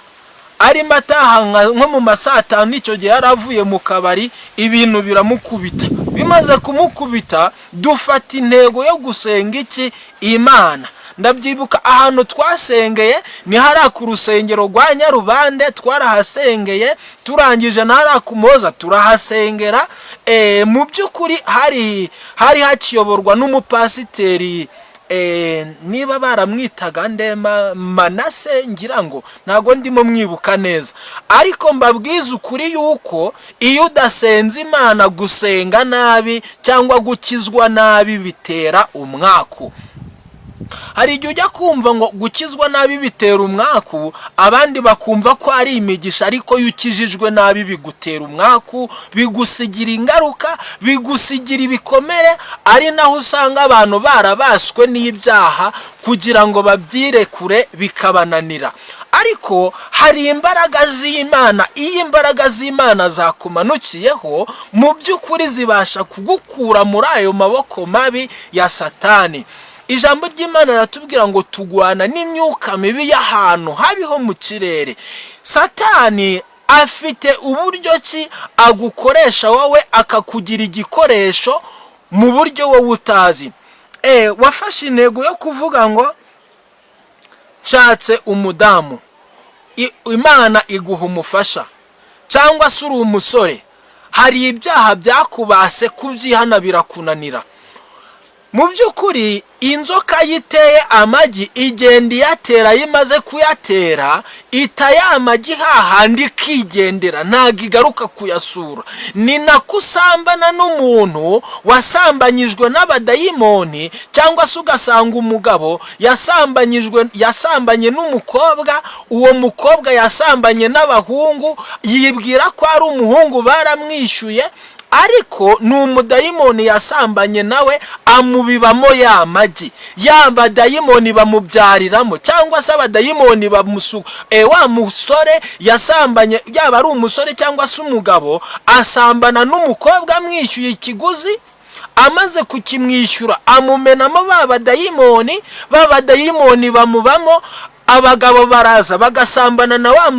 Arimo ataha nko mu ma saa 5, icyo gihe yari avuye mu kabari, ibintu biramukubita. Bimaze kumukubita, dufata intego yo gusenga iki Imana. Ndabyibuka ahantu twasengeye ni hariya ku rusengero rwa Nyarubande, twarahasengeye. Turangije na hariya ku Muhoza turahasengera. Mu by'ukuri hari hakiyoborwa n'umupasiteri, niba baramwitaga ndema Manase ngira ngo, ntabwo ndimo mwibuka neza. Ariko mbabwiza ukuri yuko iyo udasenze Imana, gusenga nabi cyangwa gukizwa nabi bitera umwaku. Hari igihe ujya kumva ngo gukizwa nabi bitera umwaku, abandi bakumva ko ari imigisha, ariko iyo ukijijwe nabi bigutera umwaku, bigusigira ingaruka, bigusigira ibikomere. Ari naho usanga abantu barabaswe n'ibyaha, kugira ngo babyirekure bikabananira. Ariko hari imbaraga z'Imana. Iyo imbaraga z'Imana zakumanukiyeho, mu by'ukuri zibasha kugukura muri ayo maboko mabi ya Satani. Ijambo ry'Imana riratubwira ngo tugwana n'imyuka mibi y'ahantu habiho mu kirere. Satani afite uburyo ki agukoresha wowe, akakugira igikoresho mu buryo wowe utazi. Wafashe intego yo kuvuga ngo nshatse umudamu, Imana iguha umufasha, cyangwa se uri umusore, hari ibyaha byakubase, kubyihana birakunanira. Mu by'ukuri inzoka yiteye amagi, igenda iyatera. Iyo imaze kuyatera, ita ya magi hahandi ikigendera, ntabwo igaruka kuyasura. Ni nako usambana n'umuntu wasambanyijwe n'abadayimoni, cyangwa se ugasanga umugabo yasambanyijwe, yasambanye n'umukobwa, uwo mukobwa yasambanye n'abahungu, yibwira ko ari umuhungu baramwishyuye, ariko ni umudayimoni yasambanye nawe, amubibamo ya magi, ya badayimoni bamubyariramo. Cyangwa se abadayimoni bamusu wa musore yasambanye, yaba ari umusore cyangwa se umugabo, asambana n'umukobwa amwishyuye ikiguzi. Amaze kukimwishyura, amumenamo ba badayimoni, ba badayimoni bamubamo. Abagabo baraza bagasambana na wa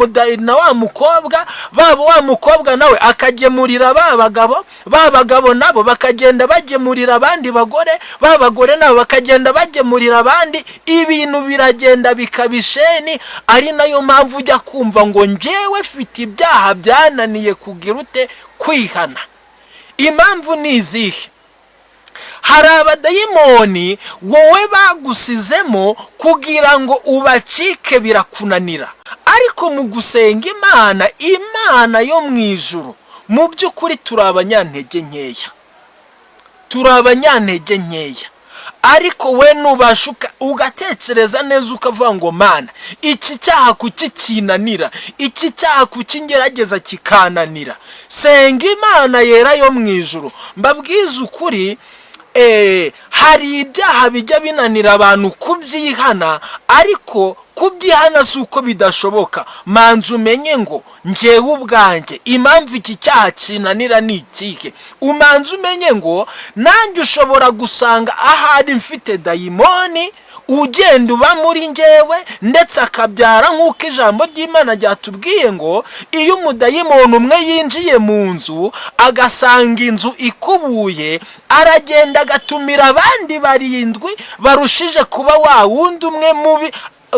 mukobwa babo, wa mukobwa nawe akagemurira ba bagabo, ba bagabo nabo bakagenda bagemurira abandi bagore, ba bagore nabo bakagenda bagemurira abandi. Ibintu biragenda bikaba isheni. Ari nayo mpamvu ujya kumva ngo njyewe mfite ibyaha byananiye kugira ute, kwihana. Impamvu ni izihe? Hari igihe uba ufite intego yo Hari abadayimoni wowe bagusizemo kugira ngo ubacike birakunanira, ariko mu gusenga Imana, Imana yo mu ijuru, mu by'ukuri turi abanyantege nkeya, turi abanyantege nkeya. Ariko we nubasha ugatekereza neza, ukavuga ngo: "Mana, iki cyaha kuki kinanira? Iki cyaha kuki ngerageza kikananira?" Senga Imana yera yo mu ijuru. Mbabwize ukuri, hari ibyaha bijya binanira abantu kubyihana, ariko kubyihana si uko bidashoboka. Manza umenye ngo: "Ngewe ubwanjye impamvu iki cyaha kinanira ni ikihe?" Umanza umenye ngo nanjye ushobora gusanga ahari mfite dayimoni ugenda uba muri ngewe, ndetse akabyara, nk'uko ijambo ry'Imana ryatubwiye ngo iyo umudayimoni umwe yinjiye mu nzu agasanga inzu ikubuye, aragenda agatumira abandi barindwi barushije kuba wa wundi umwe mubi,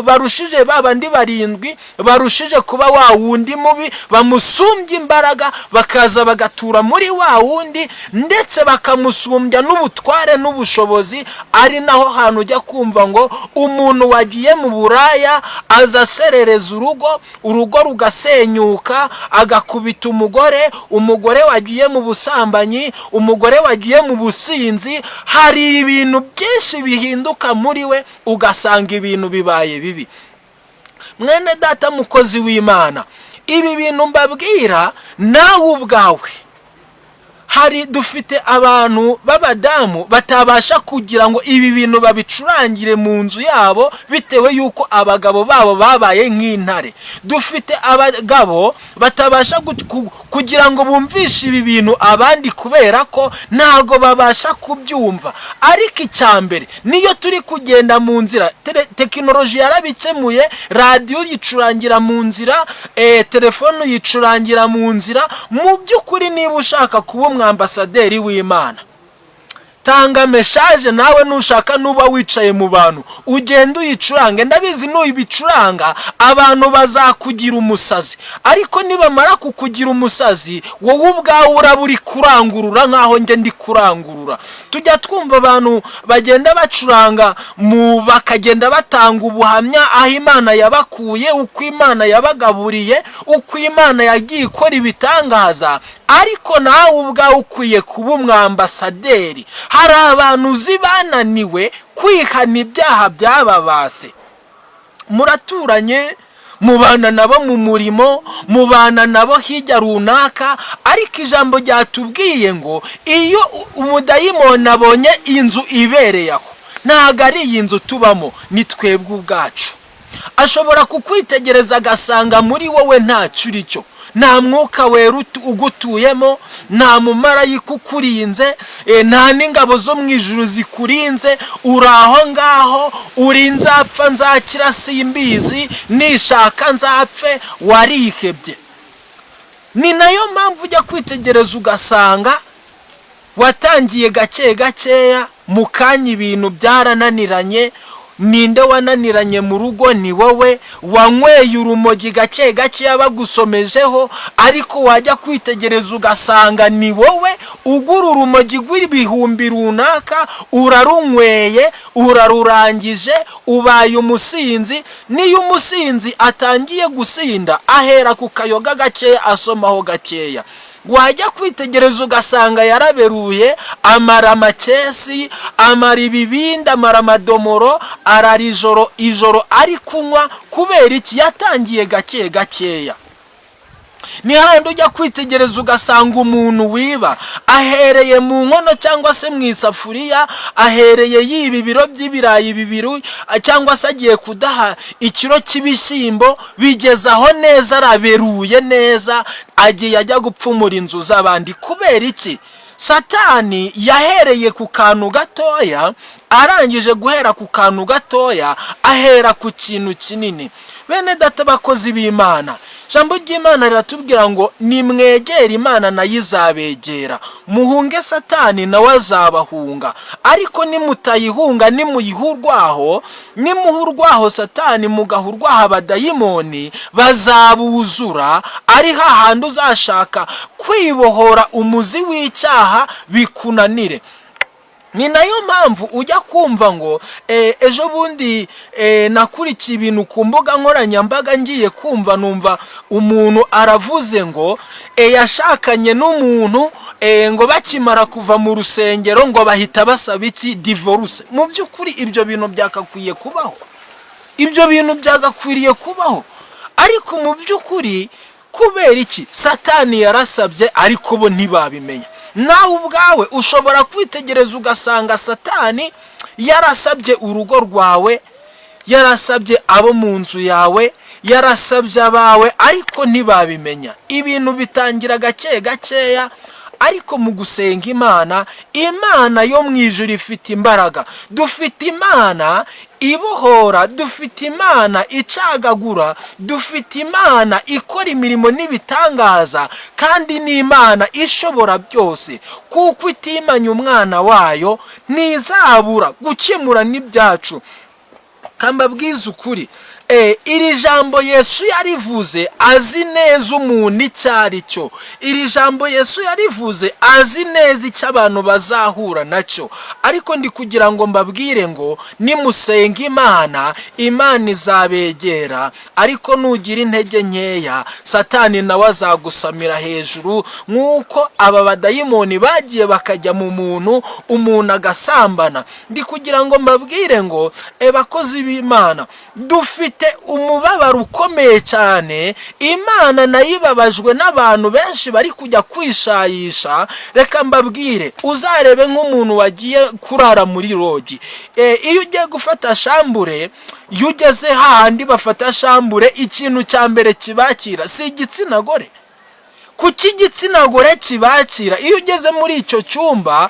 barushije ba bandi barindwi barushije kuba wa wundi mubi, bamusumbya imbaraga, bakaza bagatura muri wa wundi, ndetse bakamusumbya n'ubutware n'ubushobozi. Ari naho hantu ujya kumva ngo umuntu wagiye mu buraya aza aserereza urugo, urugo rugasenyuka, agakubita umugore. Umugore wagiye mu busambanyi, umugore wagiye mu businzi, hari ibintu byinshi bihinduka muri we, ugasanga ibintu bibaye bibi. Mwene data, mukozi w'Imana, ibi bintu mbabwira, nawe ubwawe hari dufite abantu b'abadamu batabasha kugira ngo ibi bintu babicurangire mu nzu yabo, bitewe y'uko abagabo babo babaye nk'intare. Dufite abagabo batabasha kugira ngo bumvishe ibi bintu abandi, kubera ko ntabwo babasha kubyumva. Ariko icya mbere, niyo turi kugenda mu nzira, tekinoloji yarabikemuye: radiyo uyicurangira mu nzira, telefone uyicurangira mu nzira. Mu by'ukuri, niba ushaka kuba umwambasaderi w'Imana, tanga message. Nawe nushaka nuba wicaye mu bantu, ugenda uyicurange. Ndabizi, nuyibicuranga abantu bazakugira umusazi, ariko nibamara kukugira umusazi, wowe ubwawe uraba uri kurangurura nk'aho njye ndi kurangurura. Tujya twumva abantu bagenda bacuranga mu bakagenda batanga ubuhamya aho Imana yabakuye, uko Imana yabagaburiye, uko Imana yagiye ikora ibitangaza. Ariko nawe ubwawe ukwiye kuba umwambasaderi. Hari abantu uzi bananiwe kwihana ibyaha byababase. Muraturanye, mubana nabo mu murimo, mubana nabo hirya runaka, ariko ijambo ryatubwiye ngo iyo umudayimoni abonye inzu ibereye aho, ntabwo ari iyi nzu tubamo, ni twebwe ubwacu. Ashobora kukwitegereza agasanga muri wowe ntacyo uri cyo, nta mwuka wera ugutuyemo, nta mumarayika ukurinze, nta n'ingabo zo mu ijuru zikurinze. Uri aho ngaho, uri nzapfa nzakira simbizi, nishaka nzapfe, warihebye. Ni nayo mpamvu ujya kwitegereza ugasanga watangiye gake gakeya, mu kanya ibintu byarananiranye. Ninde wananiranye mu rugo? Ni wowe wanyweye urumogi gake gakeya bagusomejeho, ariko wajya kwitegereza ugasanga ni wowe ugura urumogi rw'ibihumbi runaka, urarunyweye, urarurangije, ubaye umusinzi. Niyo umusinzi atangiye gusinda, ahera ku kayoga gakeya, asomaho gakeya, wajya kwitegereza ugasanga yaraberuye, amara amakesi, amara ibibindi, amara amadomoro, arara ijoro ijoro ari kunywa. Kubera iki? Yatangiye gake gakeya. Ni handi ujya kwitegereza ugasanga umuntu wiba ahereye mu nkono cyangwa se mu isafuriya, ahereye yiba ibiro by'ibirayi bibiri, cyangwa se agiye kudaha ikiro cy'ibishyimbo, bigeze aho neza araberuye neza, agiye ajya gupfumura inzu z'abandi. Kubera iki? Satani yahereye ku kantu gatoya, arangije guhera ku kantu gatoya ahera ku kintu kinini. Bene data, bakozi b'Imana, ijambo ry'Imana riratubwira ngo nimwegere Imana nayo izabegera, muhunge Satani nawe azabahunga. Ariko nimutayihunga, nimuyiha urwaho, nimuha urwaho Satani, mugaha urwaho abadayimoni, bazabuzura. Ari hahandi uzashaka kwibohora umuzi w'icyaha bikunanire. Ni nayo mpamvu ujya kumva ngo ejo bundi nakurikiye ibintu ku mbuga nkoranyambaga, ngiye kumva numva umuntu aravuze ngo yashakanye n'umuntu, ngo bakimara kuva mu rusengero ngo bahita basaba iki? Divorce. Mu by'ukuri ibyo bintu byakakwiye kubaho? Ibyo bintu byagakwiriye kubaho? Ariko mu by'ukuri kubera iki? Satani yarasabye, ariko bo ntibabimenya. Nawe ubwawe ushobora kwitegereza ugasanga Satani yarasabye urugo rwawe, yarasabye abo mu nzu yawe, yarasabye abawe, ariko ntibabimenya. Ibintu bitangira gake gakeya, ariko mu gusenga Imana, Imana yo mu ijuru ifite imbaraga. Dufite Imana ibohora, dufite Imana icagagura, dufite Imana ikora imirimo n'ibitangaza, kandi ni Imana ishobora byose, kuko itimanye umwana wayo ntizabura gukemura n'ibyacu. Kambabwiza ukuri, iri jambo Yesu yarivuze azi neza umuntu icyo ari cyo. Iri jambo Yesu yarivuze azi neza icyo abantu bazahura nacyo. Ariko ndi kugira ngo mbabwire ngo nimusenga Imana, Imana izabegera. Ariko nugira intege nkeya, Satani nawe azagusamira hejuru, nk'uko aba badayimoni bagiye bakajya mu muntu, umuntu agasambana. Ndi kugira ngo mbabwire ngo bakozi b'Imana, dufite umubabaro ukomeye cyane. Imana nayo ibabajwe n'abantu benshi bari kujya kwishayisha. Reka mbabwire, uzarebe nk'umuntu wagiye kurara muri lodge. Iyo ugiye gufata chambre, iyo ugeze hahandi bafata chambre, ikintu cya mbere kibakira si igitsina gore. Kuki igitsina gore kibakira? Iyo ugeze muri icyo cyumba,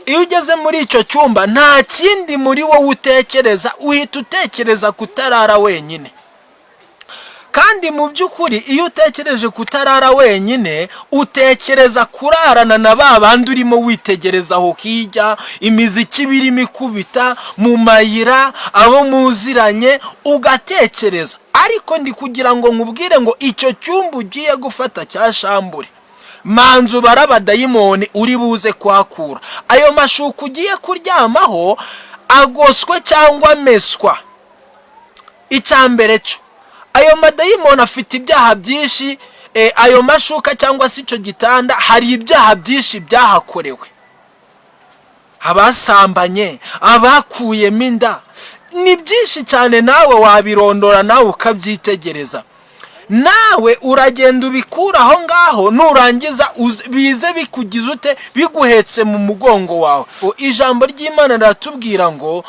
iyo ugeze muri icyo cyumba, nta kindi muri wowe utekereza, uhita utekereza kutarara wenyine. Kandi mu by'ukuri iyo utekereje kutarara wenyine, utekereza kurarana na ba bandi urimo witegereza aho hirya, imiziki iba irimo ikubita mu mayira, abo muziranye, ugatekereza. Ariko ndi kugira ngo nkubwire ngo icyo cyumba ugiye gufata cya chambre, manzu ubare abadayimoni uri buze kuhakura. Ayo mashuka ugiye kuryamaho agoswe cyangwa ameswa. Icya mbere cyo, ayo madayimoni afite ibyaha byinshi. Ayo mashuka cyangwa se icyo gitanda, hari ibyaha byinshi byahakorewe: abasambanye, abakuyemo inda, ni byinshi cyane. Nawe wabirondora, nawe ukabyitegereza, nawe uragenda ubikura aho ngaho. Nurangiza bize bikugize ute? Biguhetse mu mugongo wawe. Ijambo ry'Imana riratubwira ngo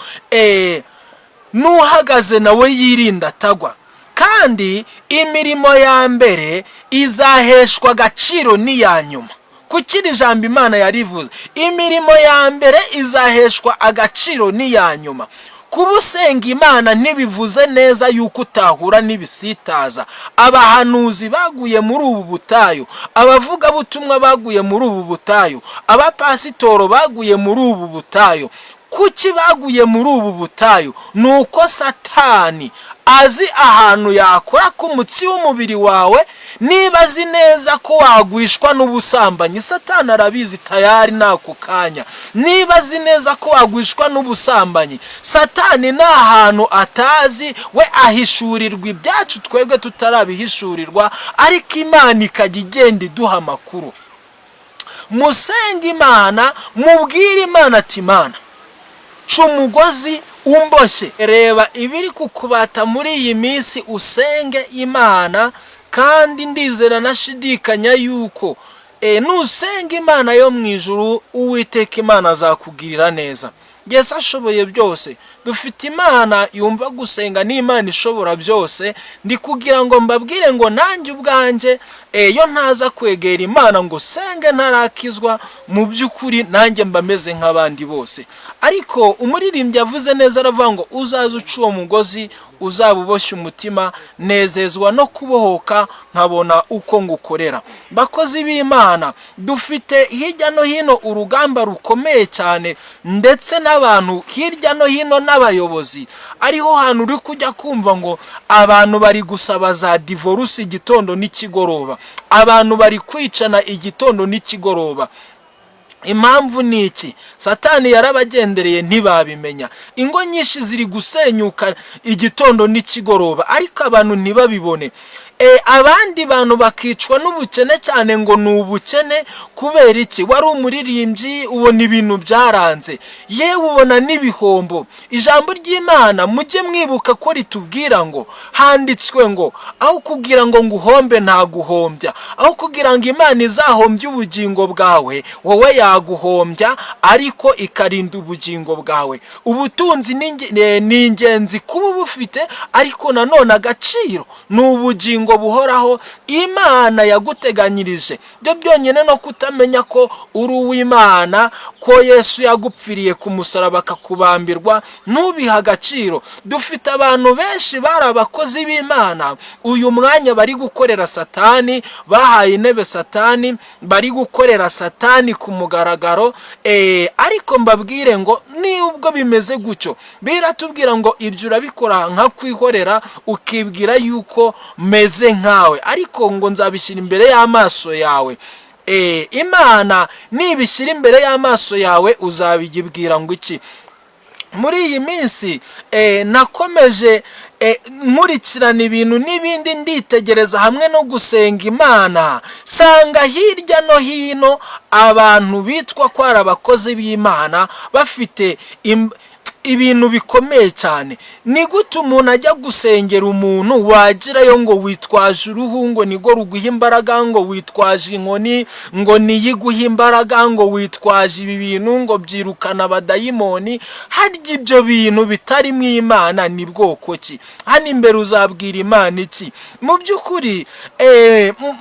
n'uhagaze nawe yirinda atagwa, kandi imirimo ya mbere izaheshwa agaciro n'iya nyuma. Kuki iri jambo Imana yarivuze? Imirimo ya mbere izaheshwa agaciro n'iya nyuma. Kuba usenga Imana ntibivuze neza yuko utahura n'ibisitaza. Abahanuzi baguye muri ubu butayu, abavugabutumwa baguye muri ubu butayu, abapasitoro baguye muri ubu butayu. Kuki baguye muri ubu butayu? Ni uko Satani azi ahantu yakora ku mutsi w'umubiri wawe. Niba azi neza ko wagwishwa n'ubusambanyi, Satani arabizi tayari n'ako kanya. Niba azi neza ko wagwishwa n'ubusambanyi, Satani nta hantu atazi. We ahishurirwa ibyacu twebwe tutarabihishurirwa, ariko Imana ikajya igenda iduha amakuru. Musenge Imana, mubwire Imana ati: "Imana, ca umugozi umboshye, reba ibiri kukubata muri iyi minsi." Usenge Imana, kandi ndizera nashidikanya yuko nusenga Imana yo mu ijuru, Uwiteka Imana azakugirira neza. Yesu ashoboye byose. Dufite Imana yumva gusenga, n'Imana ishobora byose. Ndi kugira ngo mbabwire ngo nanjye ubwanjye, iyo ntaza kwegera Imana ngo senge ntarakizwa, mu by'ukuri nanjye mba meze nk'abandi bose. Ariko umuririmbyi avuze neza, aravuga ngo uzaze uca uwo mugozi uzaba uboshye umutima, nezezwa no kubohoka nkabona uko ngukorera. Bakozi b'Imana, dufite hirya no hino urugamba rukomeye cyane, ndetse n'abantu hirya no hino n'abayobozi. Ariho hantu uri kujya kumva ngo abantu bari gusaba za divorce igitondo n'ikigoroba, abantu bari kwicana igitondo n'ikigoroba. Impamvu ni iki? Satani yarabagendereye ntibabimenya. Ingo nyinshi ziri gusenyuka igitondo n'ikigoroba, ariko abantu ntibabibone. Abandi bantu bakicwa n'ubukene cyane, ngo ni ubukene. Kubera iki? Wari umuririmbyi, ubona ibintu byaranze, yewe ubona n'ibihombo. Ijambo ry'Imana mujye mwibuka ko ritubwira ngo handitswe ngo aho kugira ngo nguhombe ntaguhombya, aho kugira ngo Imana izahombye ubugingo bwawe, wowe yaguhombya ariko ikarinda ubugingo bwawe. Ubutunzi ni ingenzi kuba ubufite, ariko nanone agaciro ni ubugingo buhoraho Imana yaguteganyirije. Byo byonyine no kutamenya ko uri uw'Imana, ko Yesu yagupfiriye ku musaraba akakubambirwa, ntubihe agaciro. Dufite abantu benshi bari abakozi b'Imana, uyu mwanya bari gukorera Satani, bahaye intebe Satani, bari gukorera Satani ku mugaragaro. Ariko mbabwire ngo nubwo bimeze gutyo, biratubwira ngo ibyo urabikora nka kwihorera, ukibwira yuko meze nkawe, ariko ngo nzabishyira imbere y'amaso yawe. Imana nibishyira imbere y'amaso yawe, uzabigibwira ngo iki? Muri iyi minsi nakomeje nkurikirana ibintu n'ibindi, nditegereza hamwe no gusenga Imana, sanga hirya no hino abantu bitwa ko ari abakozi b'Imana bafite ibintu bikomeye cyane. Ni gute umuntu ajya gusengera umuntu, wagirayo ngo witwaje uruhu, ngo nirwo ruguha imbaraga, ngo witwaje inkoni, ngo niyo iguha imbaraga, ngo witwaje ibi bintu, ngo byirukana abadayimoni? Harya ibyo bintu bitarimo Imana ni bwoko ki? Hano imbere uzabwira Imana iki? Mu by'ukuri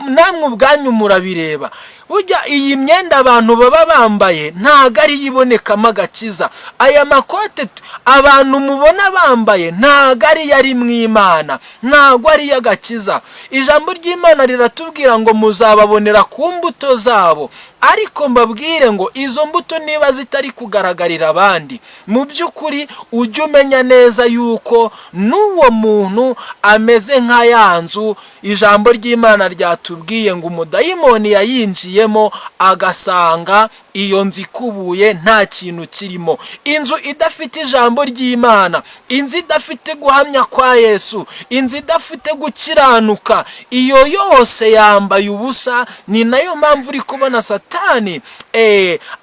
namwe ubwanyu murabireba. Burya iyi myenda abantu baba bambaye ntabwo ariyo ibonekamo agakiza. Aya makote abantu mubona bambaye ntabwo ariyo ari mu Imana, ntabwo ariyo agakiza. Ijambo ry'Imana riratubwira ngo muzababonera ku mbuto zabo. Ariko mbabwire ngo izo mbuto niba zitari kugaragarira abandi, mu by'ukuri ujye umenya neza yuko n'uwo muntu ameze nka ya nzu ijambo ry'Imana ryatubwiye ngo umudayimoni yayinjiyemo agasanga iyo nzu ikubuye, nta kintu kirimo. Inzu idafite ijambo ry'Imana, inzu idafite guhamya kwa Yesu, inzu idafite gukiranuka, iyo yose yambaye ubusa. Ni nayo mpamvu uri kubona Satani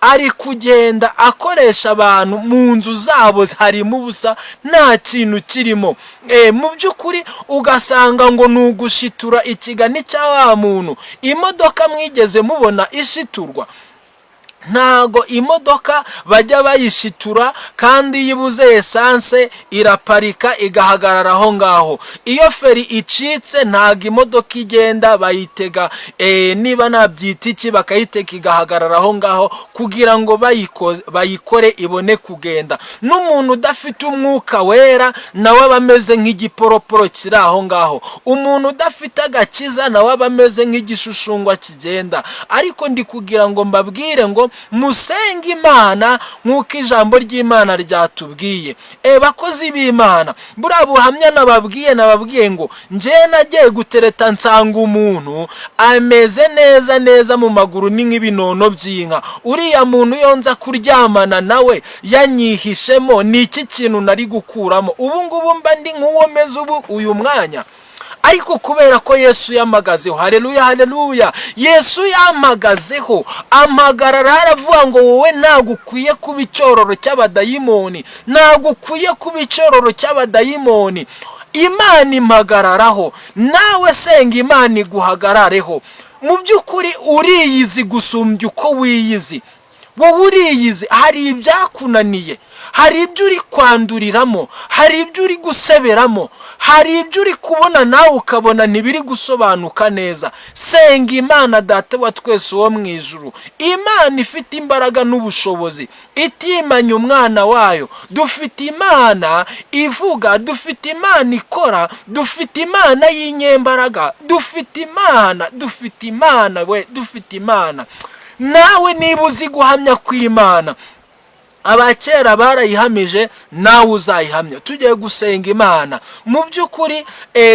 ari kugenda akoresha abantu, mu nzu zabo harimo ubusa, nta kintu kirimo. Mu by'ukuri ugasanga ngo ni ugushitura ikigani cya wa muntu. Imodoka mwigeze mubona ishiturwa? Ntago imodoka bajya bayishitura, kandi iyo ibuze esanse iraparika igahagarara aho ngaho. Iyo feri icitse ntago imodoka igenda, bayitega niba nabyita iki, bakayitega igahagarara aho ngaho kugira ngo bayikore ibone kugenda. N'umuntu udafite Umwuka Wera nawe aba ameze nk'igiporoporo kiri aho ngaho. Umuntu udafite agakiza nawe aba ameze nk'igishushungwa kigenda. Ariko ndi kugira ngo mbabwire ngo musenge Imana nk'uko ijambo ry'Imana ryatubwiye. Bakozi b'Imana, buriya buhamya nababwiye ngo njyewe nagiye gutereta, nsanga umuntu ameze neza neza, mu maguru ni nk'ibinono by'inka. Uriya muntu iyo nza kuryamana nawe yanyihishemo, ni iki kintu nari gukuramo? Ubu ngubu mba ndi nk'uwo meze ubu uyu mwanya. Ariko kubera ko Yesu yamagazeho, hareruya, hareruya, Yesu yamagazeho, amagarara, aravuga ngo wowe ntabwo ukwiye kuba icyororo cy'abadayimoni, ntabwo ukwiye kuba icyororo cy'abadayimoni. Imana impagararaho. Nawe senga Imana iguhagarareho. Mu by'ukuri uriyizi gusumbya uko wiyizi. Wowe uriyizi. Hari ibyakunaniye, hari ibyo uri kwanduriramo, hari ibyo uri guseberamo, hari ibyo uri kubona nawe ukabona ntibiri gusobanuka neza. Senga Imana Data wa twese wo mu ijuru, Imana ifite imbaraga n'ubushobozi, itimanye umwana wayo. Dufite Imana ivuga, dufite Imana ikora, dufite Imana y'inyembaraga, dufite Imana, dufite Imana we, dufite Imana. Nawe niba uzi guhamya kw'Imana Abakera barayihamije, nawe uzayihamya. Tugiye gusenga Imana. Mu by'ukuri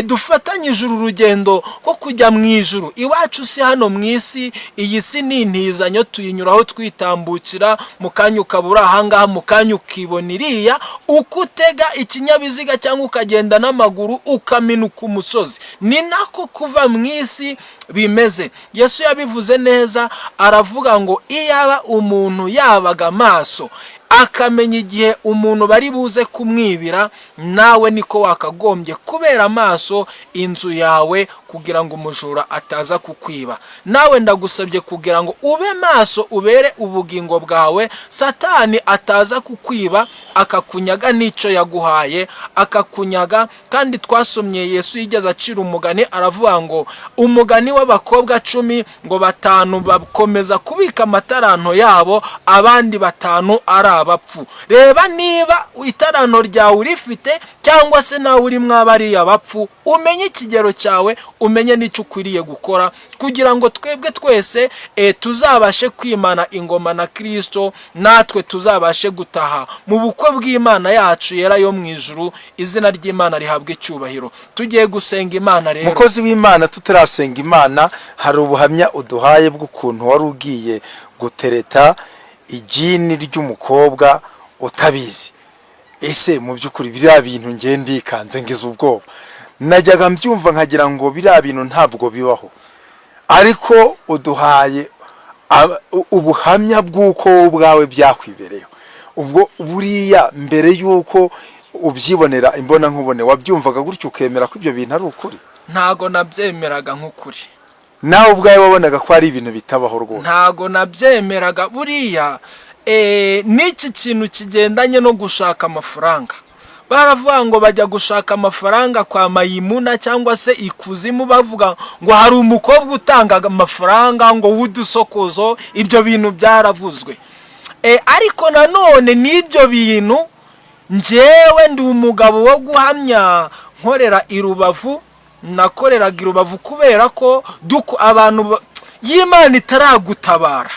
dufatanyije uru rugendo rwo kujya mu ijuru. Iwacu si hano mu isi. Iyi si ni intizanyo, tuyinyuraho twitambukira. Mu kanya ukaba uri ahangaha, mu kanya ukibona iriya. Uko utega ikinyabiziga cyangwa ukagenda n'amaguru ukaminuka umusozi, ni nako kuva mu isi bimeze. Yesu yabivuze neza, aravuga ngo iyaba umuntu yabaga amaso akamenya igihe umuntu bari buze kumwibira, nawe niko wakagombye kubera amaso inzu yawe kugira ngo umujura ataza kukwiba. Nawe ndagusabye kugira ngo ube maso, ubere ubugingo bwawe, Satani ataza kukwiba akakunyaga n'icyo yaguhaye akakunyaga. Kandi twasomye Yesu yigeze acira umugani, aravuga ngo umugani w'abakobwa 10, ngo batanu bakomeza kubika amataranto yabo, abandi batanu ari abapfu. Reba niba itaranto ryawe urifite cyangwa se nawe uri mwabariya bapfu, umenye ikigero cyawe, umenye n'icyo ukwiriye gukora kugira ngo twebwe twese tuzabashe kwimana ingoma na Kirisito, natwe tuzabashe gutaha mu bukwe bw'Imana yacu yera yo mu ijuru. Izina ry'Imana rihabwa icyubahiro. Tugiye gusenga Imana rero. Mukozi w'Imana, tutarasenga Imana, hari ubuhamya uduhaye bw'ukuntu wari ugiye gutereta igini ry'umukobwa utabizi. Ese mu by'ukuri biriya bintu ngiye ndikanze, ngize ubwoba. Najyaga mbyumva nkagira ngo biriya bintu ntabwo bibaho, ariko uduhaye ubuhamya bw'uko wowe ubwawe byakwibereyeho. Ubwo buriya mbere y'uko ubyibonera imbonankubone, wabyumvaga gutyo ukemera ko ibyo bintu ari ukuri? Ntago nabyemeraga nk'ukuri. Nawe ubwawe wabonaga ko ari ibintu bitabaho rwose? Ntago nabyemeraga. Buriya n'iki kintu kigendanye no gushaka amafaranga, baravuga ngo bajya gushaka amafaranga kwa Mayimuna cyangwa se ikuzimu, bavuga ngo hari umukobwa utanga amafaranga ngo w'udusokozo. Ibyo bintu byaravuzwe. Ariko nanone n'ibyo bintu, njyewe ndi umugabo wo guhamya, nkorera i Rubavu, nakoreraga i Rubavu, kubera ko abantu y'Imana itaragutabara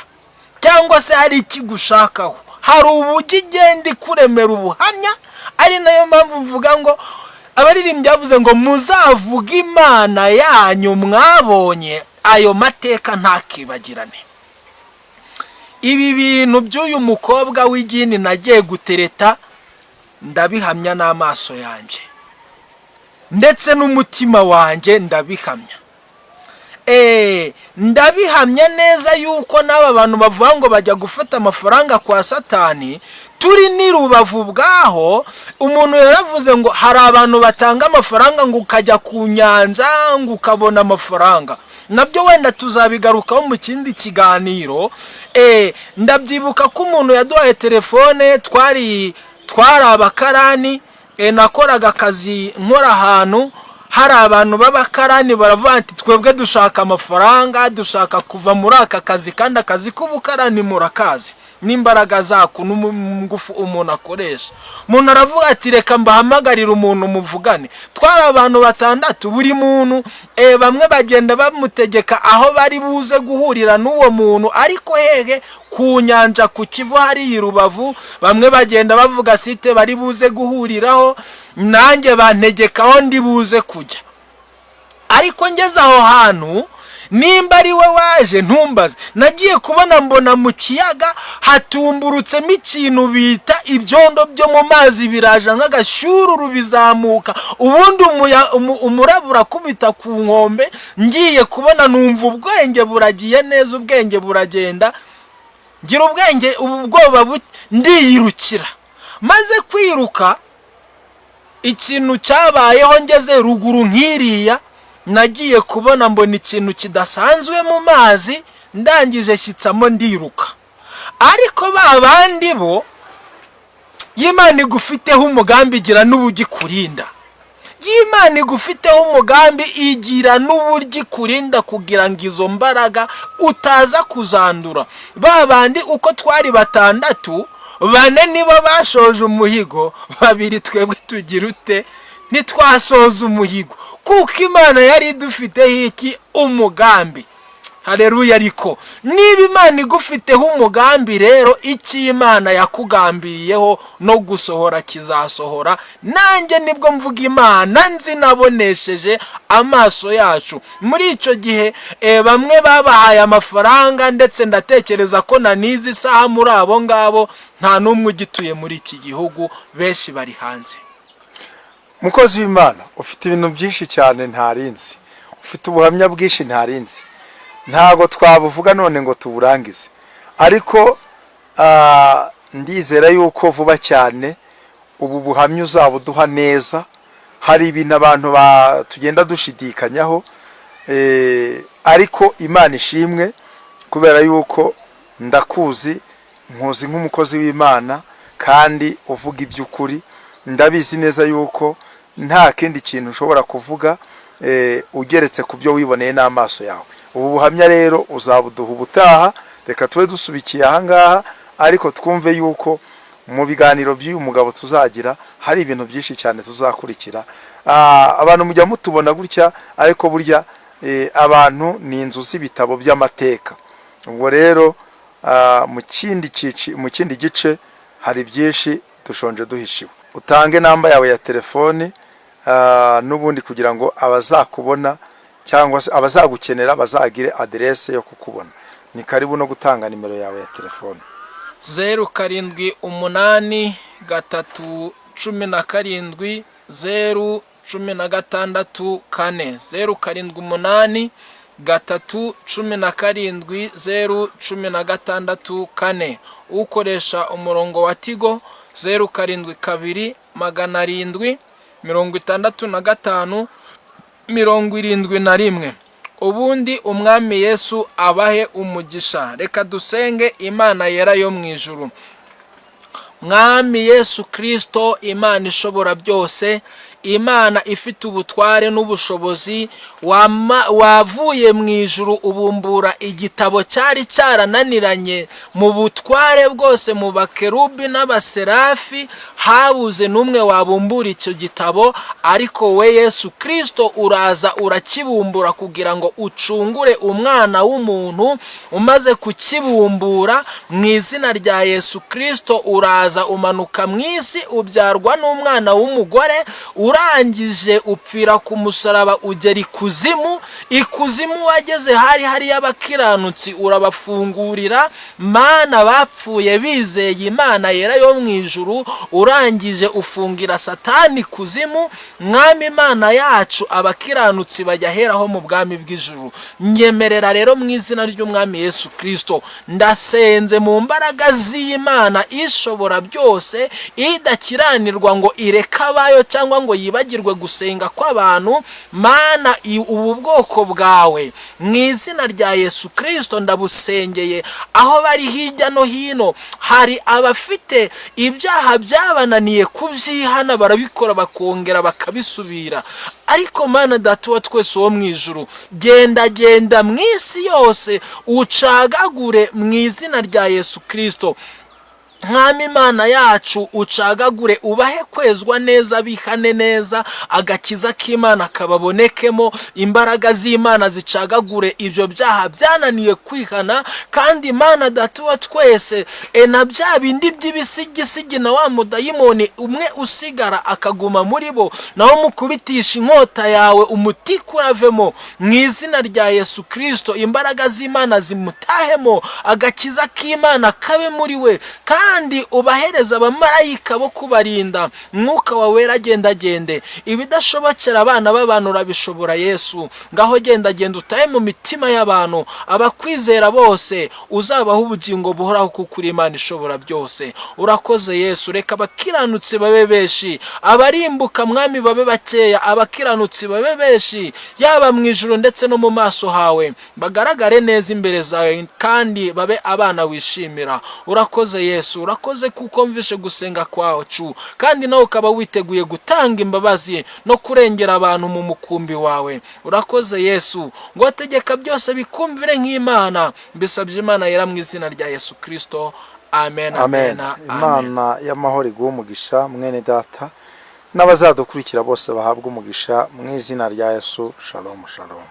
cyangwa se hari ikigushakaho, hari uburyo igenda ikuremera ubuhamya. Ari nayo mpamvu mvuga ngo abaririmbyi bavuze ngo muzavuge Imana yanyu mwabonye, ayo mateka ntakibagirane. Ibi bintu by'uyu mukobwa w'igini nagiye gutereta, ndabihamya n'amaso yanjye ndetse n'umutima wanjye, ndabihamya. Ndabihamya neza yuko n'aba bantu bavuga ngo bajya gufata amafaranga kwa Satani, turi n'i Rubavu bwaho, umuntu yaravuze ngo hari abantu batanga amafaranga, ngo ukajya ku nyanja ngo ukabona amafaranga. Nabyo wenda tuzabigarukaho mu kindi kiganiro. Ndabyibuka ko umuntu yaduhaye telefone, twari abakarani. Nakoraga akazi, nkora ahantu hari abantu b'abakarani, baravuga ati twebwe dushaka amafaranga, dushaka kuva muri aka kazi. Kandi akazi k'ubukarani murakazi n'imbaraga zako n'ingufu umuntu akoresha. Umuntu aravuga ati reka mbahamagarire umuntu muvugane. Twari abantu batandatu, buri muntu bamwe bagenda bamutegeka aho bari buze guhurira n'uwo muntu, ariko hehe? Ku nyanja, ku Kivu hariya i Rubavu. Bamwe bagenda bavuga site bari buze guhuriraho, nanjye bantegekaho ndi buze kujya. Ariko ngeze aho hantu, nimba ari we waje ntumbaze, nagiye kubona mbona mu kiyaga hatumburutsemo ikintu bita ibyondo byo mu mazi, biraje nk'agashyururu bizamuka, ubundi umuraba urakubita ku nkombe. Ngiye kubona numva ubwenge buragiye neza, ubwenge buragenda, ngira ubwenge ubu bwoba, ndiyirukira. Maze kwiruka, ikintu cyabayeho, ngeze ruguru nk'iriya, nagiye kubona mbona ikintu kidasanzwe mu mazi, ndangije shyitsamo ndiruka. Ariko ba bandi bo, y'Imana igufiteho umugambi igira n'uburyo ikurinda. Y'Imana igufiteho umugambi igira n'uburyo ikurinda kugira ngo izo mbaraga utaza kuzandura. Ba bandi uko twari batandatu, bane nibo bashoje umuhigo, babiri twebwe tugira ute? Ntitwasoza umuhigo, kuko Imana yari idufiteho iki? Umugambi. Hareruya. Ariko niba Imana igufiteho umugambi rero, icyo Imana yakugambiriyeho no gusohora kizasohora. Nanjye nibwo mvuga Imana nzi nabonesheje amaso yacu. Muri icyo gihe bamwe babahaye amafaranga, ndetse ndatekereza ko na n'izi saha muri abo ngabo nta n'umwe ugituye muri iki gihugu, benshi bari hanze. Mukozi w'Imana, ufite ibintu byinshi cyane ntarinzi, ufite ubuhamya bwinshi ntarinzi. Ntabwo twabuvuga none ngo tuburangize, ariko ndizera yuko vuba cyane ubu buhamya uzabuduha neza. Hari ibintu abantu tugenda dushidikanyaho, ariko Imana ishimwe kubera yuko ndakuzi, nkuzi nk'umukozi w'Imana kandi uvuga iby'ukuri. Ndabizi neza yuko nta kindi kintu ushobora kuvuga ugeretse ku byo wiboneye n'amaso yawe. Ubu buhamya rero uzabuduha ubutaha. Reka tube dusubikiye ahangaha, ariko twumve yuko mu biganiro by'uyu mugabo tuzagira hari ibintu byinshi cyane tuzakurikira. Abantu mujya mutubona gutya, ariko burya abantu ni inzu z'ibitabo by'amateka. Ubwo rero mu kindi gice hari byinshi dushonje duhishiwe. Utange namba yawe ya telefoni n'ubundi kugira ngo abazakubona cyangwa se abazagukenera bazagire aderese yo kukubona. Ni karibu no gutanga nimero yawe ya telefoni. 0783170164, 0783170164. Ukoresha umurongo wa Tigo, 07276571. Ubundi Umwami Yesu abahe umugisha. Reka dusenge Imana yera yo mu ijuru. Mwami Yesu Kirisito, Imana ishobora byose, Imana ifite ubutware n'ubushobozi, wavuye mu ijuru ubumbura igitabo cyari cyarananiranye mu butware bwose, mu bakerubi n'abaserafi habuze n'umwe wabumbura icyo gitabo, ariko we Yesu Kirisito uraza urakibumbura kugira ngo ucungure umwana w'umuntu. Umaze kukibumbura, mu izina rya Yesu Kirisito uraza umanuka mu isi, ubyarwa n'umwana w'umugore, urangije upfira ku musaraba, ugera ikuzimu. Ikuzimu wageze hari hariyo abakiranutsi, urabafungurira. Mana, bapfuye bizeye Imana yera yo mu ijuru, urangije ufungira Satani ikuzimu. Mwami Imana yacu, abakiranutsi bajya aheraho mu bwami bw'ijuru. Nyemerera rero mu izina ry'Umwami Yesu Kirisito, ndasenze mu mbaraga z'Imana ishobora byose, idakiranirwa ngo ireke abayo cyangwa ngo yibagirwe gusenga kw'abantu. Mana, ubu bwoko bwawe mu izina rya Yesu Kirisito ndabusengeye aho bari hirya no hino. Hari abafite ibyaha byabananiye kubyihana, barabikora bakongera bakabisubira, ariko Mana Data wa twese wo mu ijuru, genda genda mu isi yose ucagagure mu izina rya Yesu Kirisito. Mwami Imana yacu, ucagagure, ubahe kwezwa neza, bihane neza, agakiza k'Imana kababonekemo. Imbaraga z'Imana zicagagure ibyo byaha byananiye kwihana. Kandi Imana Data wa twese, na bya bindi by'ibisigisigi na wa mudayimoni umwe usigara akaguma muri bo, nawe mukubitisha inkota yawe umuti uravemo mu izina rya Yesu Kirisito. Imbaraga z'Imana zimutahemo, agakiza k'Imana kabe muri we, kandi ubahereza abamarayika bo kubarinda. Mwuka wawe wera agendagende. Ibidashobokera abana b'abantu urabishobora, Yesu. Ngaho gendagenda utahe mu mitima y'abantu. Abakwizera bose uzabaho ubugingo buhoraho, kuko uri Imana ishobora byose. Urakoze Yesu. Reka abakiranutsi babe benshi, abarimbuka Mwami babe bakeya, abakiranutsi babe benshi, yaba mu ijuru ndetse no mu maso hawe, bagaragare neza imbere zawe kandi babe abana wishimira. Urakoze Yesu, urakoze kuko mvishe gusenga kwacu, kandi nawe ukaba witeguye gutanga imbabazi no kurengera abantu mu mukumbi wawe. Urakoze Yesu. Ngo tegeka byose bikumvire nk'Imana. Mbisabye Imana yera mu izina rya Yesu Kirisito, amen. Amen. Amen, amen. Imana y'amahoro iguhe umugisha, mwene data, n'abazadukurikira bose bahabwa umugisha mu izina rya Yesu. Shalom, shalom.